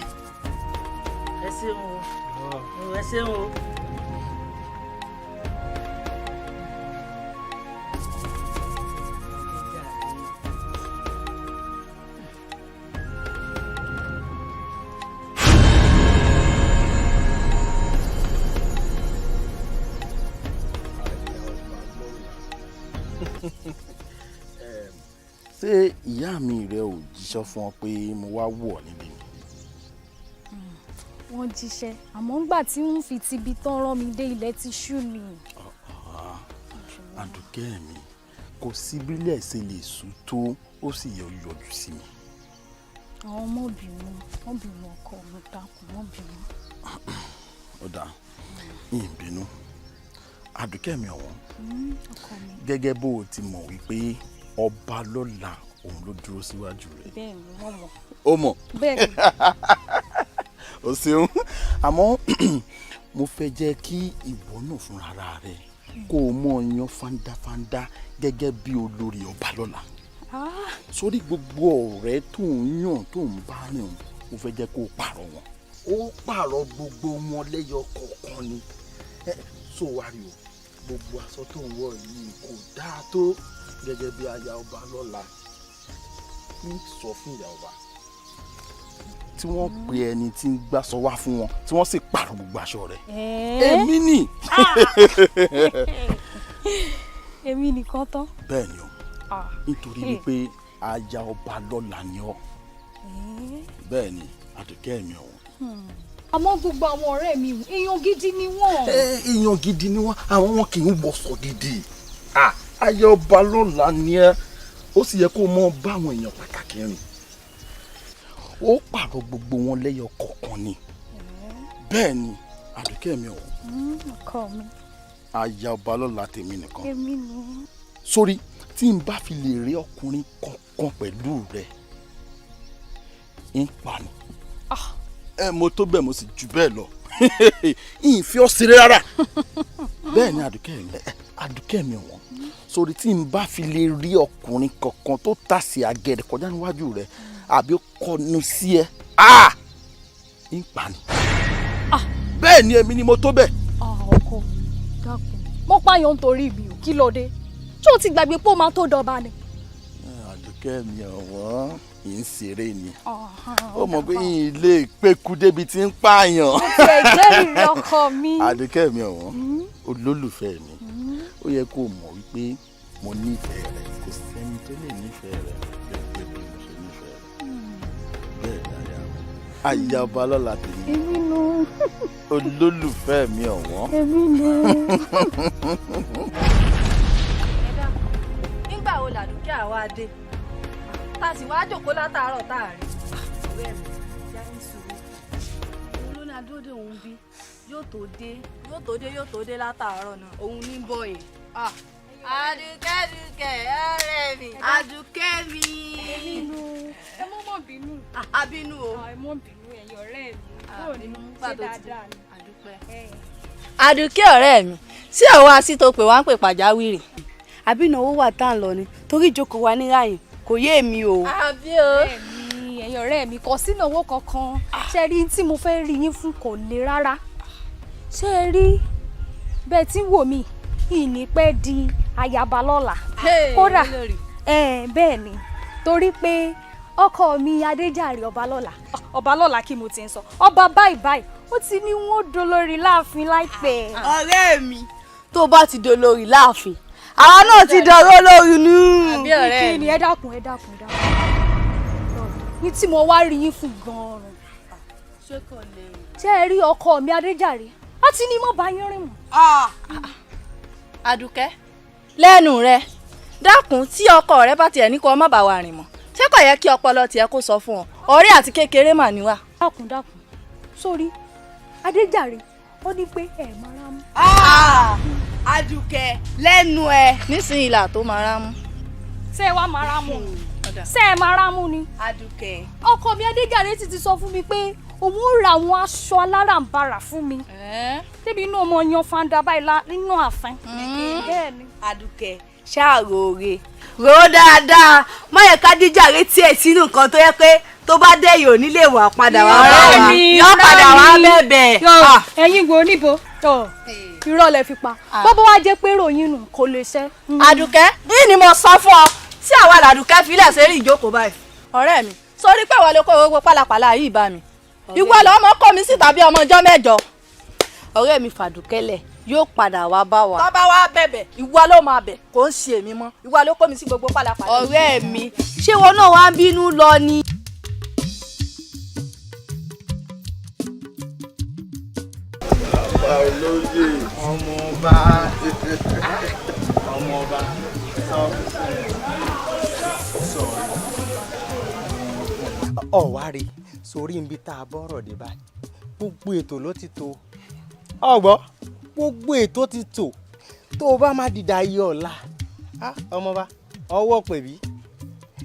[SPEAKER 11] Ẹ ṣeun o. Ẹ ṣeun o.
[SPEAKER 9] Ṣé ìyá mi rẹ ò jíṣẹ́ fún ọ pé mo wá wù ọ nílé ni?
[SPEAKER 16] Wọ́n jíṣẹ́, àmọ́ ńgbà tí ń fi tibi tán rán mi dé, ilẹ̀ ti ṣú ni.
[SPEAKER 9] Àdùkẹ́ mi, kò sí bílẹ̀ ṣe lè sùn tó, ó sì yẹ yọjú sí mi.
[SPEAKER 16] Àwọn ọmọbìnrin wọ́n bínú, ọkọ mi, dákun, wọ́n bínú.
[SPEAKER 9] Ó dáa, yìí ń bínú. Àdùkẹ́ mi ọ̀wọ́n,
[SPEAKER 16] Ọkọ mi.
[SPEAKER 9] gẹ́gẹ́ bó o ti mọ̀ wípé ọba lọ́la òun ló dúró síwájú rẹ̀.
[SPEAKER 16] Bẹ́ẹ̀ ni, wọ́n mọ̀.
[SPEAKER 9] Ó mọ̀.
[SPEAKER 16] Bẹ́ẹ̀ ni.
[SPEAKER 9] O ṣeun, àmọ́ mo fẹ́ jẹ́ kí ìwọ náà fúnra rẹ kó o mọ̀ yan fandafanda gẹ́gẹ́ bí olórí ọba lọ́la. Sórí gbogbo ọ̀rẹ́ tó ń yàn tó ń bá rìn, mo fẹ́ jẹ́ kó o pààrọ̀ wọn. Ó pààrọ̀ gbogbo wọn lẹ́yọ kọ̀ọ̀kan ni. So wá rí o, gbogbo aṣọ tó ń wọ̀ yìí kò dáa tó gẹ́gẹ́ bí aya ọba lọ́la. Ń sọ fún ìyá ọba. Tí wọ́n pe ẹni tí ń gbàsọ wá fún wọn, tí wọ́n sì pààrọ̀ gbogbo aṣọ rẹ̀. Èmi ni.
[SPEAKER 16] Èmi nìkan tán.
[SPEAKER 9] Bẹ́ẹ̀ ni o, nítorí wípé aya ọba lọ́la ni ọ́. Bẹ́ẹ̀ ni, Àdùkẹ́ mi ọ̀hún.
[SPEAKER 16] Àmọ́ gbogbo àwọn ọ̀rẹ́ mi, èèyàn gidi ni wọ́n.
[SPEAKER 9] Èèyàn gidi ni wọ́n, àwọn wọn kì í wọṣọ gidi. Aya ọba lọ́la ni ẹ́, ó sì yẹ kó mọ bá àwọn èèyàn pàtàkì rìn. Ó pààrọ̀ gbogbo wọn lẹ́yọ kọ̀ọ̀kan ni. Bẹ́ẹ̀ ni, Àdùkẹ́ mi ọ̀hún.
[SPEAKER 16] Ọkọ mi.
[SPEAKER 9] Aya ọba lọ́la tèmi nìkan.
[SPEAKER 16] Èmi ni.
[SPEAKER 9] Sórí tí n bá fi lè rí ọkùnrin kankan pẹ̀lú rẹ̀, ń pa ni. Ẹ mo tó bẹ́ẹ̀, mo sì jù bẹ́ẹ̀ lọ. Ìfi ọ́ ṣeré rárá. Bẹ́ẹ̀ ni, Àdùkẹ́ mi ọ̀wọ́n. Sórí tí n bá fi lè rí ọkùnrin kankan tó tàsé àgẹ̀rẹ̀ kọjá níwájú rẹ̀ àbí kọnu sí ẹ, ń pa ni. Bẹ́ẹ̀ ni, èmi ni mo tó bẹ́ẹ̀.
[SPEAKER 16] Ọkọ mi, dákun, mo pààyàn nítorí mi ò, kí ló dé? Ṣé o ti gbàgbé pé ó máa tó dọba ni?
[SPEAKER 9] Àdùkẹ́ mi ọ̀wọ́n, ì ń ṣeré ni. Ó mọ̀ pé ilé ìpẹ́kù débi tí ń pààyàn.
[SPEAKER 16] Mo ti ẹ̀jẹ̀ rẹ̀, ọkọ mi.
[SPEAKER 9] Àdùkẹ́ mi ọ̀wọ́n, olólùfẹ́ mi, ó yẹ kó o mọ̀ wípé mo nífẹ̀ẹ́ rẹ. Kò sẹ́ni tó lè nífẹ̀ẹ́ rẹ gẹ́gẹ́ bí mo ṣe nífẹ̀ẹ́ rẹ. Bẹ́ẹ̀ ni, aya ọba lọ́la tèmi.
[SPEAKER 16] Èmi nu.
[SPEAKER 9] Olólùfẹ́ mi ọ̀wọ́n.
[SPEAKER 16] Èmi nu.
[SPEAKER 17] Nígbà wo làdùkẹ́ àwa dé, tá a sì wá jòkó látàárọ̀ tá a rí?
[SPEAKER 18] Ọ̀rẹ́ mi, já ní sùúrù. Òun ló ní adóde òun bí yóò tó dé, yóò tó dé, yóò tó dé látàárọ̀ náà. Òun ní bọ̀ yẹn.
[SPEAKER 17] Àdùkẹ́, Dùkẹ́ ọ̀rẹ́ mi, Àdùkẹ́ mi.
[SPEAKER 16] Èmi nu, ẹ mọ́ mọ́ bínú.
[SPEAKER 17] Àbínú o.
[SPEAKER 16] Ẹ mọ́ bínú, ẹ̀yin ọ̀rẹ́ mi. Bó ní ṣe dáadáa ni?
[SPEAKER 18] Àdùpẹ́.
[SPEAKER 17] Àdùkẹ́ ọ̀rẹ́ mi, sí ọ̀wọ́ así tó pè wá ń pè pàjáwìrì?
[SPEAKER 18] Àbí ìnáwó wà tá à ń lọ ni? Torí ìjókòó wa níráyìn kò yé mi o.
[SPEAKER 17] Àbí o.
[SPEAKER 16] Ẹ̀yin ọ̀rẹ́ mi, kò sínàwó kankan. Ṣe rí tí mo fẹ́ rí yín fún kò le rárá. Ṣé ẹ rí bẹ́ẹ̀ tí ń wò mí, ìní pẹ́ di ayaba lọ́la kódà. Bẹ́ẹ̀ ni, torí pé ọkọ mi Adéjàre Ọbalọ́lá, Ọbalọ́lá kí mo ti ń sọ, ọba báyìí báyìí, ó ti ní wọ́n dolórí láàfin láìpẹ́.
[SPEAKER 18] Ọ̀rẹ́ mi, tó bá ti dolórí láàfin, àwa náà ti dọ̀rọ̀ lórí nù.
[SPEAKER 17] Àbí ọ̀rẹ́ mi.
[SPEAKER 16] Kí ni? Ẹ dákun, ẹ dákun, ẹ dákun, ní tí mo wá rí yín fún gan-an.
[SPEAKER 18] Ṣé kò lè?
[SPEAKER 16] Ṣé ẹ rí ọkọ mi Adéjàre, ó ti ní mọ́ bá yín rìn mọ́.
[SPEAKER 17] Àdùkẹ́, lẹ́nu rẹ, dákun, tí ọkọ rẹ bá tiẹ̀ ní kó má bá wa rìn mọ́, ṣé kò yẹ kí ọpọlọ tiẹ̀ kó sọ fún ọ? Ọ̀rẹ́ àti kékeré mà ní wa.
[SPEAKER 16] Dákun, dákun, sórí Adéjàre, ó ní pé ẹ máa rá mú.
[SPEAKER 18] Àdùkẹ́, lẹ́nu ẹ.
[SPEAKER 17] Nísìnyí là tó máa rá mú.
[SPEAKER 16] Ṣé ẹ wá máa rá mú? Ṣé ẹ máa rá mú ni?
[SPEAKER 18] Àdùkẹ́.
[SPEAKER 16] Ọkọ mi Adéjàre sì ti sọ fún mi pé òun ó ra àwọn aṣọ alárànbarà fún mi, débi inú ọmọ yan fanda báyìí nínú ààfin. Bẹ́ẹ̀ ni.
[SPEAKER 18] Àdùkẹ́, ṣáàròore rò ó dáadáa, má yẹ ká díjàre tiẹ̀ sínú nǹkan tó yẹ pé tó bá dé yìí ò ní lè wà padà wá bá wa, yọ padà wá bẹ̀bẹ̀.
[SPEAKER 16] Ẹ̀yin wo níbo irọ́ lẹ fi pa bọ́bọ́ wá jẹ́ pé ròyìn nù kò lè ṣẹ́.
[SPEAKER 17] Àdùkẹ́, bí ni mo sọ fún ọ tí àwa làdùkẹ́ filẹ̀ sẹ́rí ìjókòó báyìí. Ọ̀rẹ́ mi, sórí pé wọ́n lè kó gbogbo pálapàla yìí bá mi, ìwọ lọ́mọ kọ́ mi síta bí ọmọ ọjọ́ mẹ́jọ.
[SPEAKER 18] Ọ̀rẹ́ mi, fàdùkẹ́lẹ̀, yóò padà wá bá wa.
[SPEAKER 17] Tó bá wá bẹ̀bẹ̀, ìwọ ló máa bẹ̀, kò ń ṣe èmi mọ́. Ìwọ ló kó mi sí gbogbo pálapàla.
[SPEAKER 18] Ọ̀rẹ́ mi, ṣé wọn náà wá ń bínú lọ ni?
[SPEAKER 9] Bàbá olóyè.
[SPEAKER 15] Ọmọọba, ọmọọba, sọ. Ọ̀wárí sórí ibi tá a bọ́rọ̀ dé báyìí, gbogbo ètò ló ti tò. Ọgbọ́, gbogbo ètò ti tò. Tó o bá má dìda iye ọ̀la, ọmọọba, ọwọ́ pẹ̀bí,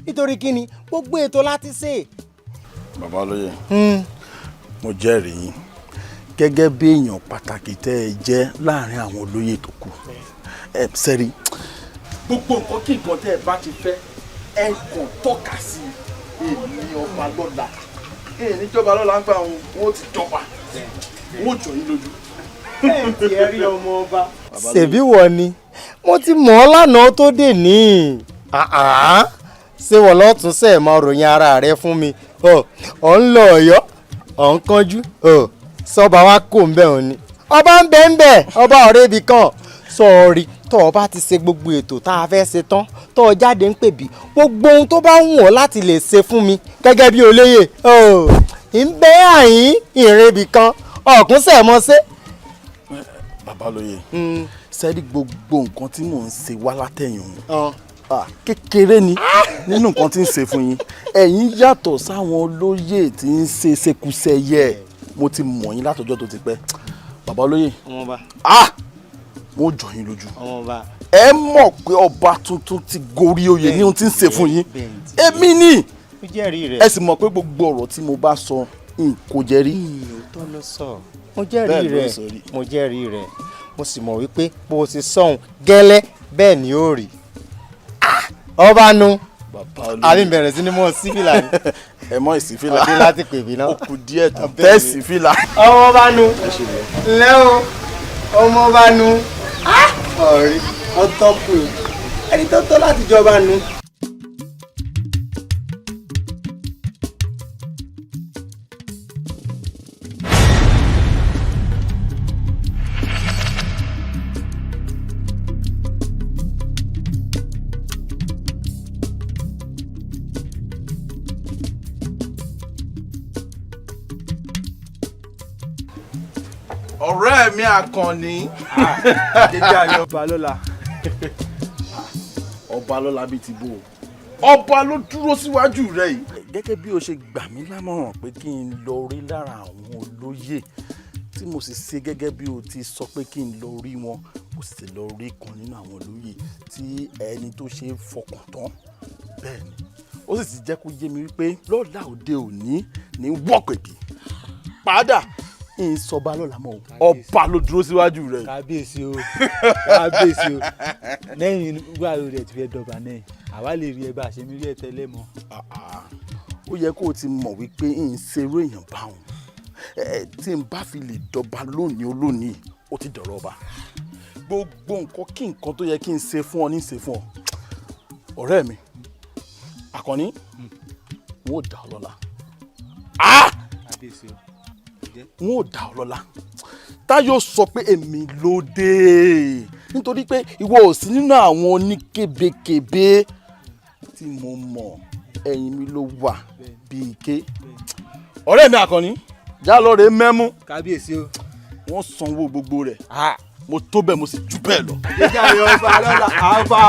[SPEAKER 15] nítorí kíni, gbogbo ètò láti ṣe.
[SPEAKER 9] Bàbá olóyè, mo jẹ́rìí yín gẹ́gẹ́ bí èèyàn pàtàkì tẹ́ ẹ jẹ́ láàrin àwọn olóyè tó kù. Ẹ sẹ́rí, gbogbo nǹkan kí nǹkan tẹ́ ẹ bá ti fẹ́, ẹ kàn tọ́ka sí èmi ọba lọ́la. Èyí níjọba lọ́la ń gbà wọn, wọn ti jọba, wọn ò jọ yín lójú.
[SPEAKER 15] Ẹ ti ẹ rí ọmọ ọba.
[SPEAKER 13] Ṣèbí wọ ni mo ti mọ̀ ọ́ lánàá tó dé ní. Ṣé wọ́n lọ́tún sẹ́ẹ̀ máa ròyìn ara rẹ fún mi?
[SPEAKER 19] Ọ̀ ń lọ Ọ̀yọ́, ọ̀ ń kánjú, sọba wa kò ń bẹ̀ òun ni. Ọba ń bẹ ń bẹ, ọba ọ̀rẹ́ ibì kan. Sọ̀rí tó o bá ti ṣe gbogbo ètò tá a fẹ́ ṣe tán, tó o jáde ń pèbí, gbogbo ohun tó bá wù ọ́ láti lè ṣe fún mi gẹ́gẹ́ bí olóyè, ń bẹ àyín ìrìn ibì kan, ọ̀kún sẹ̀ mọ́ ṣe.
[SPEAKER 9] Babalóye, sẹ́rí gbogbo nǹkan tí mò ń ṣe wá látẹ̀yìn òun kékeré ni nínú nǹkan tí ń ṣe fún yín. Ẹ̀yin yàtọ̀ sáwọn olóyè tí ń ṣe ṣekúṣẹyẹ. Mo ti mọ̀ yín látọjọ́ tó ti pẹ́, Babalóye. Mo jọ yín lójú. Ẹ mọ̀ pé ọba tuntun ti gorí oyè ní ohun tí ń ṣe fún yín. Èmi ni ẹ sì mọ̀ pé gbogbo ọ̀rọ̀ tí mo bá sọ n kò jẹ́rí.
[SPEAKER 19] Òótọ́ ló sọ. Mo jẹ́rìí rẹ̀, mo jẹ́rìí rẹ̀, mo sì mọ̀ wípé bó o ti sọ̀hún gẹ́lẹ́ bẹ́ẹ̀ ni ó rí. Ọba nu àbí bẹ̀rẹ̀ sí ni mo sí fìlà ni.
[SPEAKER 9] Ẹ mọ ìsífìlà.
[SPEAKER 19] Ọdún láti pè mí náà.
[SPEAKER 9] Ó kù díẹ̀ tó tẹ́ sí fìlà.
[SPEAKER 19] Ọmọ ọba nu ńlẹ́ o, ọmọ ọba nu ọ̀rí ọtọ́kù ẹni tó tọ́ láti jọba nu.
[SPEAKER 9] Ọ̀rẹ́ mi Àkànní.
[SPEAKER 15] Jẹjẹ ọba lọ́la.
[SPEAKER 9] Ọba lọ́la bíi ti bò ó. Ọba ló dúró síwájú rẹ yìí. Gẹ́gẹ́ bí o ṣe gbà mí lámọ̀ràn pé kí n lọ rí lára àwọn olóyè tí mo sì ṣe gẹ́gẹ́ bí o ti sọ pé kí n lọ rí wọn, mo sì ti lọ rí kan nínú àwọn olóyè tí ẹni tó ṣe é fọkàn tán. Bẹ́ẹ̀ ni, ó sì ti jẹ́ kó yé mi wípé lọ́la òde òní ní wọ́pẹ̀bí padà ń sọba lọ́la mọ́ o, ọba ló dúró síwájú rẹ̀.
[SPEAKER 15] Kábíyèsí o, kábíyèsí o, lẹ́yìn gbà rẹ̀ ti fẹ́ dọ̀bà náà, àwa lè rí ẹ bá a ṣe mí rí ẹ tẹ́lẹ̀ mọ́.
[SPEAKER 9] Ó yẹ kó o ti mọ̀ wípé ń ṣerú èèyàn báwọn tí n bá fi lè dọba lónìí olónìí, ó ti dọ̀rọ̀ ọba. Gbogbo nǹkan kí nǹkan tó yẹ kí n ṣe fún ọ ní ṣe fún ọ. Ọ̀rẹ́ mi Àkànní, n ó dá ọ lọ́lá.
[SPEAKER 15] Kábíyèsí o,
[SPEAKER 9] n ó dá ọ lọ́lá. Táyọ̀ sọ pé èmi ló dé nítorí pé ìwọ ò sí nínú àwọn oníkébékébé tí mo mọ̀, ẹ̀yìn mi ló wà bíi ike. Ọ̀rẹ́ mi Àkànní, já lọ rè mẹ́mú.
[SPEAKER 15] Kábíyèsí o.
[SPEAKER 9] Wọ́n sanwó gbogbo rẹ̀. Mo tó bẹ́ẹ̀, mo sì jù bẹ́ẹ̀ lọ.
[SPEAKER 15] Jẹjẹ ayọ̀ ọba lọ́la àbá.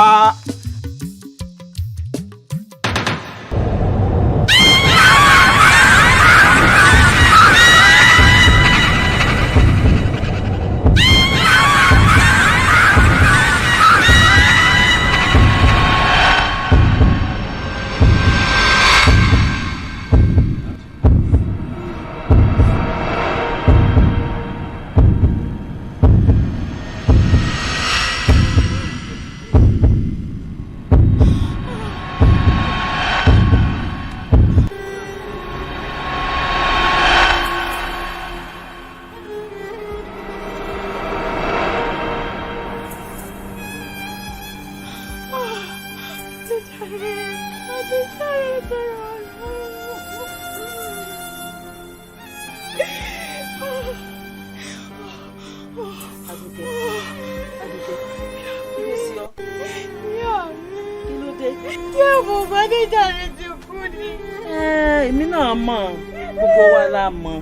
[SPEAKER 11] Èmi náà mọ̀, gbogbo wa la mọ̀.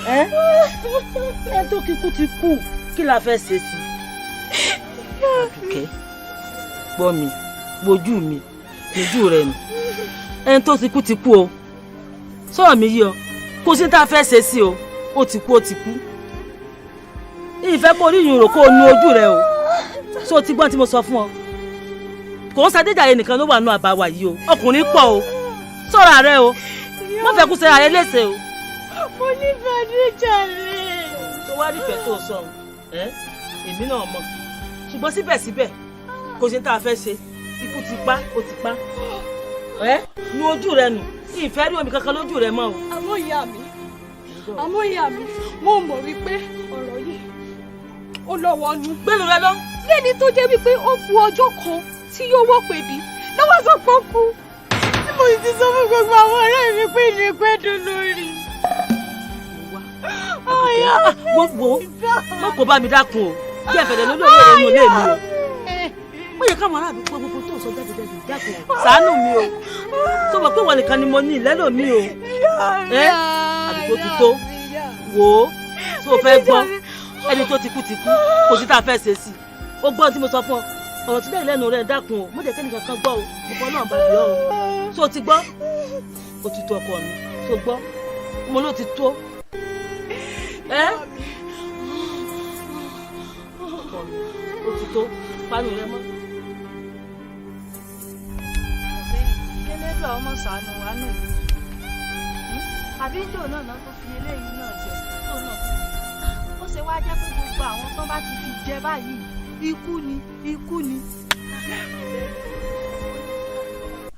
[SPEAKER 11] Ẹ tó kíkú ti kú, kí la fẹ́ ṣe sí i? Àdùkẹ́, gbọ́ mi, gbojú mi, lójú rẹ ni. Ẹni tó ti kú ti kú o. Sọ̀rọ̀ mi yí ọ, kò sí tá a fẹ́ ṣe sí o, ó ti kú, ó ti kú. Ìfẹ́ kó rí ìyún rò kó o nu ojú rẹ o. Ṣé o ti gbọ́n tí mo sọ fún ọ? Kò ń ṣàdéjàre nìkan ló wà nù àbáwá yìí o, ọkùnrin pọ̀ o. Sọ̀rọ̀ rẹ o, má fẹ́ kú sẹ́ra rẹ léṣe o.
[SPEAKER 18] Mo nífẹ̀ẹ́ Adéjàre.
[SPEAKER 11] Tó wá nífẹ̀ẹ́ tó sọ ẹ́, èmi náà mọ̀. Ṣùgbọ́n síbẹ̀síbẹ̀, kò sí tá a fẹ́ ṣe. Ikú ti pa, ó ti pa. Ẹ́ nu ojú rẹ nù, ìfẹ́ rí omi kankan lójú rẹ mọ́ o.
[SPEAKER 16] Àmọ́ ìyá mi, mo mọ̀ wípé ọ̀rọ̀ yìí ó lọ́wọ́ nu.
[SPEAKER 11] Gbẹ́nu rẹ lọ.
[SPEAKER 16] Lẹ́ni tó jẹ́ wípé ó kù ọjọ́ kan tí yóò wọ́ pèbí lọ́wọ́ sọ pé ó kú. Tí
[SPEAKER 18] Mo ti sọ fún gbogbo àwọn ọ̀rẹ́ mi pé ní pẹ́ dùn lórí.
[SPEAKER 20] Wo wo, má kó bá mi dákun o, jẹ́ ìfẹ̀dẹ̀ lórí ọ̀rẹ́ rẹ nínú ilé mi o. Ó yẹ káwọn aráàlú pé gbogbo tó ń sọ jáde jáde, dákun o, ṣàánú mi o. Tó mọ̀ pé wọ́n nìkan ni mo ní ìlẹ́lò mi o. Ẹ́ àdúgbò ti tó, wò ó, tó o fẹ́ gbọ́, ẹni tó ti kú ti kú, kò sí tá a fẹ́ ṣe sí i. Ó gbọ́n tí mo sọ fún ọ, ọ̀rọ̀ tí bẹ́ẹ̀ lẹ́nu rẹ̀, dákun o, mo jẹ́ kẹ́nìkan kan gbọ́ o, mo fọ́ náà bá bí ọ o. Tó o ti gbọ́? O ti tó ọkọ mi, tó gbọ́? Mo ló ti tó. Ẹ́ ọkọ mi, o ti tó, panu rẹ mọ́.
[SPEAKER 17] Kélédùà ọmọ ṣàánú wa nù, àbí jò náà náà tó fi eléyìí náà jẹ tó náà ó ṣe wá jẹ́ pé gbogbo àwọn tó bá ti fi jẹ báyìí, ikú ni, ikú ni.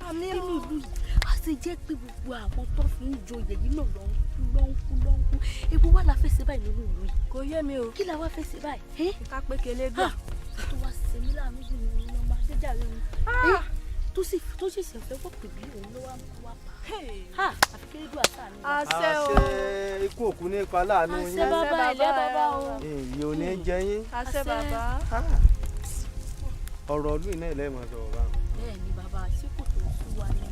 [SPEAKER 16] Àmì inú ìlú yìí a sì jẹ́ pé gbogbo àwọn tó fi ń joyè yìí náà ló ń kú, ló ń kú, ló ń kú. Ewu wa la fẹ́ ṣe báyìí nínú ìlú yìí?
[SPEAKER 17] Kò yé mi o.
[SPEAKER 16] Kí la wá fẹ́ ṣe báyìí?
[SPEAKER 17] Ká pé Kélédùà.
[SPEAKER 16] Tó wá ṣe mí láàánú jù ní ọmọ Adéjàre ni tó sì tó sì ṣe fẹ́ wọ́pẹ̀ bí òun ló wá mú wa pa ha, àfi Kélédùà ṣàánú wa.
[SPEAKER 17] Àṣẹ o.
[SPEAKER 13] Àṣẹ, ikú òkú ní ipa láàánú yín.
[SPEAKER 16] Àṣẹ bàbá, ilé bàbá o.
[SPEAKER 13] Èyí ò ní jẹ yín.
[SPEAKER 17] Àṣẹ bàbá.
[SPEAKER 13] Ọ̀rọ̀ ọdún iná ilẹ̀ mọ̀ sọ̀rọ̀ báwọn.
[SPEAKER 16] Bẹ́ẹ̀ ni bàbá, ṣé kò tó sú wa ni?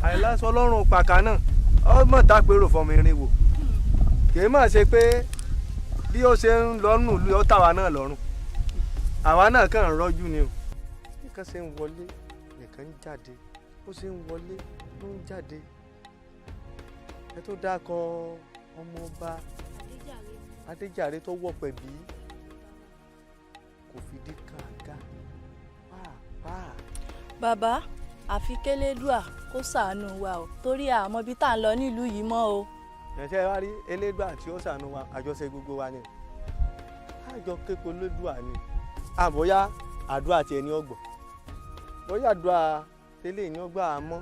[SPEAKER 13] Àìláṣọ ọlọ́run pàkà náà ọmọ dápérò fọmọ irin wò, kì í mà ṣe pé bí ó ṣe ń lọ́nù ìlú ó tàwa náà lọ́rùn, àwa náà kàn ń rọ́jú ni o. Nìkan ṣe ń wọlé, nìkan ń jáde, ó ṣe ń wọlé ló ń jáde. Ẹ tó dákọ ọmọọba Adéjàre tó wọ̀pẹ̀ bí kò fìdí kan àga pàápàá.
[SPEAKER 17] Bàbá, àfi Kélédùà kó ṣàánú wa o, torí àmọ́ ibi tá à ń lọ nílùú yìí mọ́ o.
[SPEAKER 13] Ẹ̀ṣẹ́ wa rí Elédùà tí ó ṣàánú wa, àjọṣe gbogbo wa ni àjọ kéko Elédùà ni. Àbóyá àdúrà tiẹ̀ ní ọgbọ̀n, bóyá àdúrà tẹ́lẹ̀ ní ọgbà àmọ́.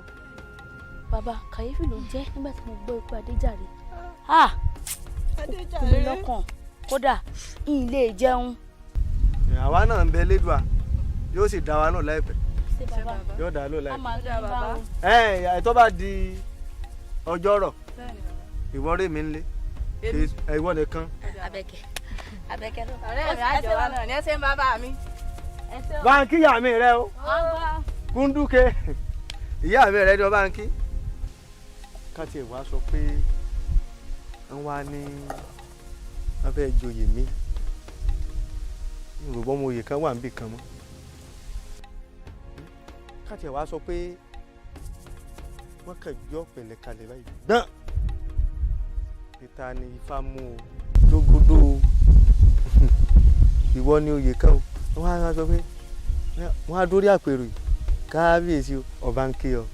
[SPEAKER 16] Bàbá, kàyéfì ló jẹ́ nígbà tí mo gbọ́ ikú Adéjàre. Ah, ó kú mi lọ́kàn, kódà n lè jẹun.
[SPEAKER 13] Àwa náà ń bẹ Elédùà, yóò sì dá wa náà láìpẹ́.
[SPEAKER 16] Ṣé bàbá?
[SPEAKER 13] Yóò dá lò
[SPEAKER 16] A
[SPEAKER 13] láìpẹ́.
[SPEAKER 16] máa ń bá o.
[SPEAKER 13] Ẹ tó bá di ọjọ́ rọ̀, ìwọ rè mí nílé, ìwọ nìkan.
[SPEAKER 16] Abẹ́kẹ́, Abẹ́kẹ́ ló.
[SPEAKER 17] Ọ̀rẹ́ mi, àjọ wa náà ní ẹsẹ̀ ń bàbá mi.
[SPEAKER 13] Báńkì ìyá mi rẹ o, kúndùkẹ́ ìyá mi rẹ ni ọ báńkì. Ká tiẹ̀ wá sọ pé wọ́n wá ní wọ́n fẹ́ joyè mi, ìròbọ́ mo oyè kan wà níbì kan mọ́. Ká tiẹ̀ wá sọ pé wọ́n kàn gbé ọ̀pẹ̀lẹ̀ kalẹ̀ báyìí gbọ́n, títa ni ifá mú o, jógódó o, ìwọ ni oyè kan o. Wọ́n á sọ pé wọ́n á dórí àpèrò yìí, kábíyèsí o, ọba ń kí ọ,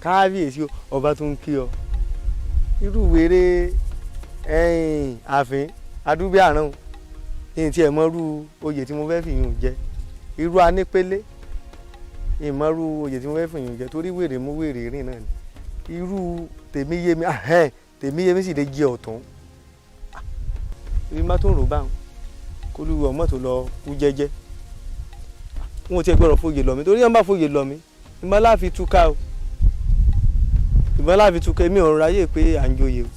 [SPEAKER 13] kábíyèsí o, ọba tó ń kí ọ. Irú wèrè ẹ̀yìn ààfin adúgbò àrùn ní tí ẹ mọ́rú oyè tí mo fẹ́ fi yùn jẹ, irú anípélé ìmọ̀rú oyè tí mo fẹ́ fi yùn jẹ, torí wèrè mú wèrè rìn náà ni. Irú tèmi yé mi, tèmi yé mi sì lè jẹ ọ̀tún ibi má tó ń rò báwọn kólúwẹ̀ ọmọ tó lọ kú jẹ́jẹ́. Wọn ò tiẹ̀ gbọ́dọ̀ fòye lọ mi, torí wọn bá fòye lọ mi, ìmọ̀ láàfin túká o, ìmọ̀ láàfin túká. Èmi ò ráyè pé à ń joyè o.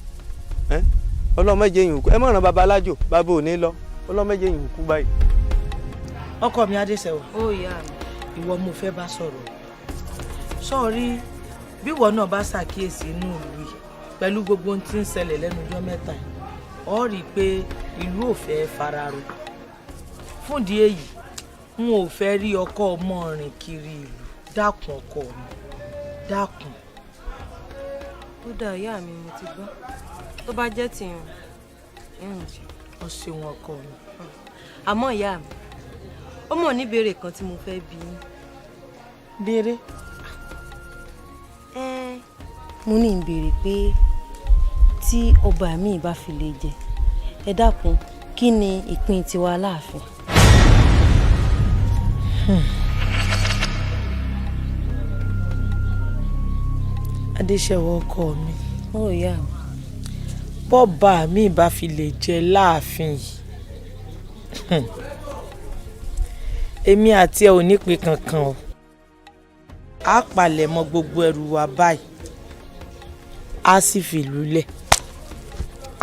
[SPEAKER 13] Ọlọ́mọdé yìí kú, ẹ mọ̀ràn bàbá alájò, bàbá ò ní lọ, ọlọ́mọdé yìí kú báyìí.
[SPEAKER 15] Ọkọ mi Adéṣẹwà,
[SPEAKER 11] Ó yá mi.
[SPEAKER 15] Ìwọ mo fẹ́ bá sọ̀rọ̀. Sọ́ọ̀rí bí ìwọ náà bá ṣàkíyèsí inú ìlú yìí pẹ̀lú gbogbo ohun tí ń ṣẹlẹ̀ lẹ́nu ọjọ́ mẹ́ta yìí, ọ rí i pé ìlú ò fẹ́ fararo. Fúndìí èyí, n ò fẹ́ rí ọkọ ọmọ rìn kiri ìlú. Dákun ọkọ mi, dákun.
[SPEAKER 21] Ó dá ìyá mi, mo ti gbọ́. Tó bá jẹ́ tìyàn, ìrùn jẹ.
[SPEAKER 15] Ọ ṣeun ọkọ mi.
[SPEAKER 21] Àmọ́ ìyá mi, ó mọ̀ níbèrè kan tí mo fẹ́ bi yín.
[SPEAKER 15] Béèrè.
[SPEAKER 21] Mo ní ìbéèrè pé tí ọba mi bá fi lè jẹ, ẹ dákun, kí ni ìpín tiwa láàfin?
[SPEAKER 15] Adéṣẹwà ọkọ mi.
[SPEAKER 21] Ó yá mi.
[SPEAKER 15] Bọ́ba mi bá fi lè jẹ láàfin yìí, èmi àti ẹ ò nípìn kankan o.
[SPEAKER 11] A palẹ̀ mọ́ gbogbo ẹrù wa báyìí, a sì fìlú lẹ̀,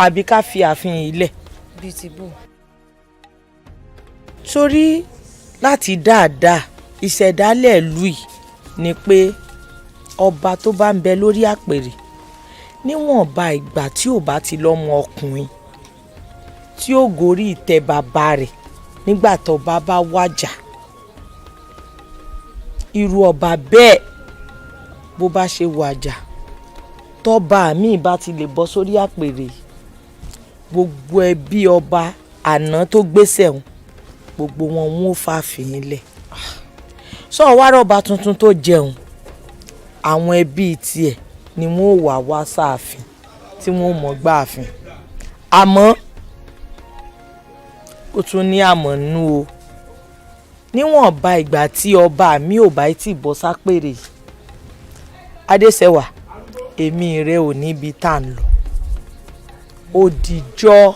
[SPEAKER 11] àbí ká fi ààfin yìí lẹ̀.
[SPEAKER 21] Bíi ti bò.
[SPEAKER 11] Torí láti dáadáa ìṣẹ̀dálẹ̀ ìlú yìí ni pé ọba tó bá ń bẹ lórí àpèrè níwọ̀nba ìgbà tí ò bá ti lọ́mọ ọkùnrin tí ó gorí ìtẹ́ bàbá rẹ̀ nígbà tọ́ba bá wàjà, irú ọba bẹ́ẹ̀ bó bá ṣe wàjà tọ́ba míì bá ti lè bọ́ sórí àpèrè, gbogbo ẹbí ọba àná tó gbéṣẹ̀ wọn gbogbo wọn wọn ò fààfin lẹ̀. Sọ wá rọ́ba tuntun tó jẹun, àwọn ẹbí tiẹ̀ ni wọn ò wá wá sáàfin tí wọn ò mọ̀ gbáàfin. Àmọ́ ó tún ní àmọ́ nú o, níwọ̀nba ìgbà tí ọba mi ò bá tí ì bọ́ sápèrè yìí, Adéṣẹwà, èmi rẹ ò níbi tá à ń lọ. Ó dijọ́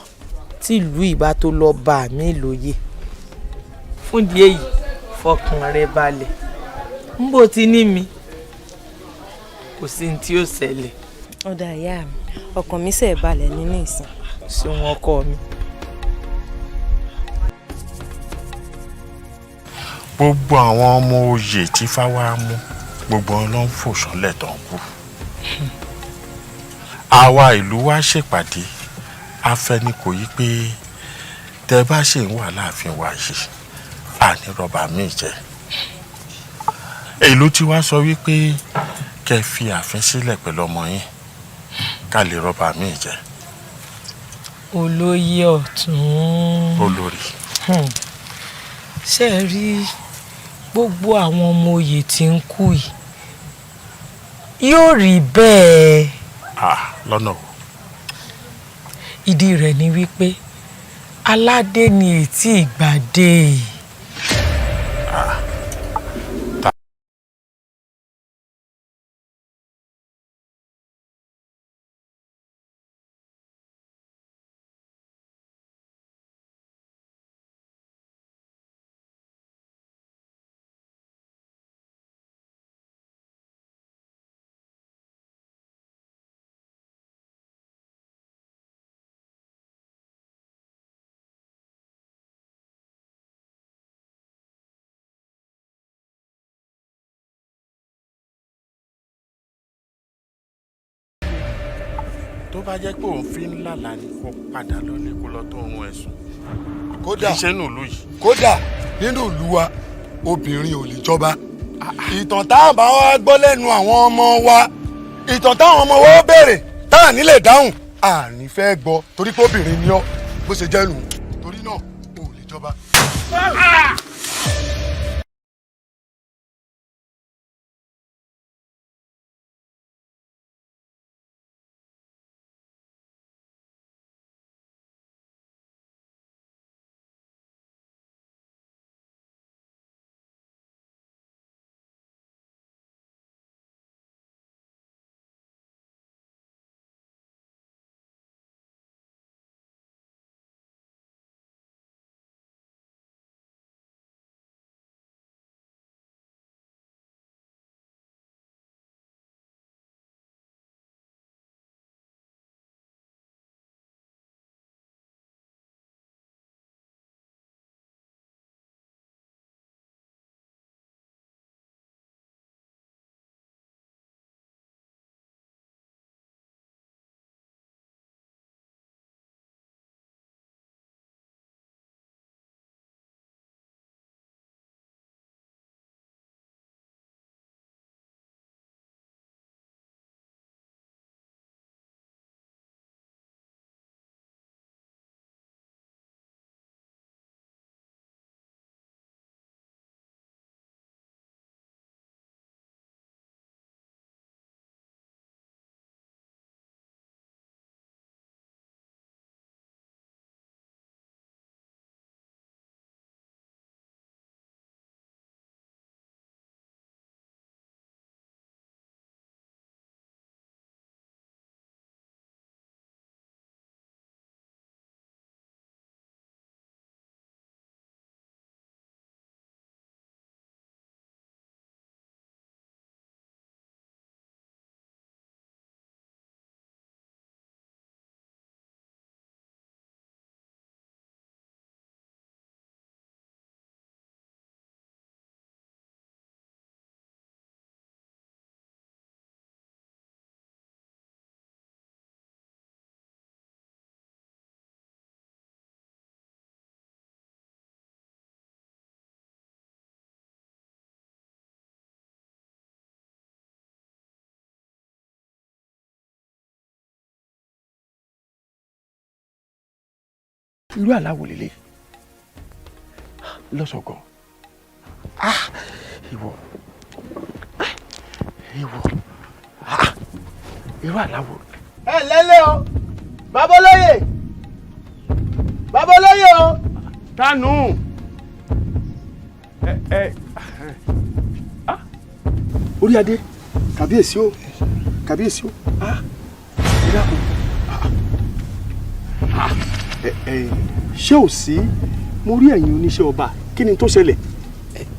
[SPEAKER 11] tìlú ìbá tó lọ bá mi lóye. Fúndìí èyí, fọkàn rẹ balẹ̀, ń bò ti ní mi, kò sí ní tí ó ṣẹlẹ̀.
[SPEAKER 21] Ọ̀dà ìyá mi, ọkàn mi ṣe balẹ̀ nínú ìsìn.
[SPEAKER 11] Ṣé wọn kọ mi.
[SPEAKER 9] Gbogbo àwọn ọmọ oyè tí fáwa mú, gbogbo wọn ló ń fò sánlẹ̀ tó ń kú. Àwa ìlú wa ṣèpàdé afẹnikò yí pé tẹ bá ṣe ń wà láàfin wa yìí, àní rọba míì jẹ. Ìlú tí wàá sọ wípé kẹ́ fi ààfin sílẹ̀ pẹ̀lú ọmọ yín ká lè rọba míì jẹ.
[SPEAKER 11] Olóyè ọ̀tún.
[SPEAKER 9] Olórí.
[SPEAKER 11] Ṣé ẹ rí gbogbo àwọn ọmọ oyè tí ń kú yìí, yóò rí bẹ́ẹ̀.
[SPEAKER 9] Lọ́nà o.
[SPEAKER 11] Ìdí rẹ̀ ni wípé aládé ni ètí ìgbàdé.
[SPEAKER 9] Tó bá jẹ́ pé òun fi ń lálàá ni, kó padà lọ́lé kó lọ tó oorun ẹ̀sùn.
[SPEAKER 14] Kódà
[SPEAKER 9] kì í ṣe nínú ìlú yìí.
[SPEAKER 14] Kódà nínú ìlú wa, obìnrin ò lè jọba. Ìtàn tá a bá wá gbọ́ lẹ́nu àwọn ọmọ wa, ìtàn táwọn ọmọ wa ó béèrè tá à ní lè dáhùn, à ní fẹ́ gbọ́ torí pé obìnrin ni ọ́, bó ṣe jẹ́ nù. Torí náà ò lè jọba.
[SPEAKER 8] Irú àláwò lélẹ̀ lọ́sọ̀gàn. Ah, ìwọ, ìwọ, ah, irú àláwò.
[SPEAKER 3] Ẹ lẹ́lẹ́ o, babolóye, babolóye o.
[SPEAKER 8] Tánú ẹ ẹ ah, orí adé, kàbíyèsí o, kàbíyèsí o. Ah, ẹ dákun. Ah, ẹ ẹ, ṣé ò sí? Mo rí ẹ̀yin oníṣẹ́ ọba, kí ni tó ṣẹlẹ̀?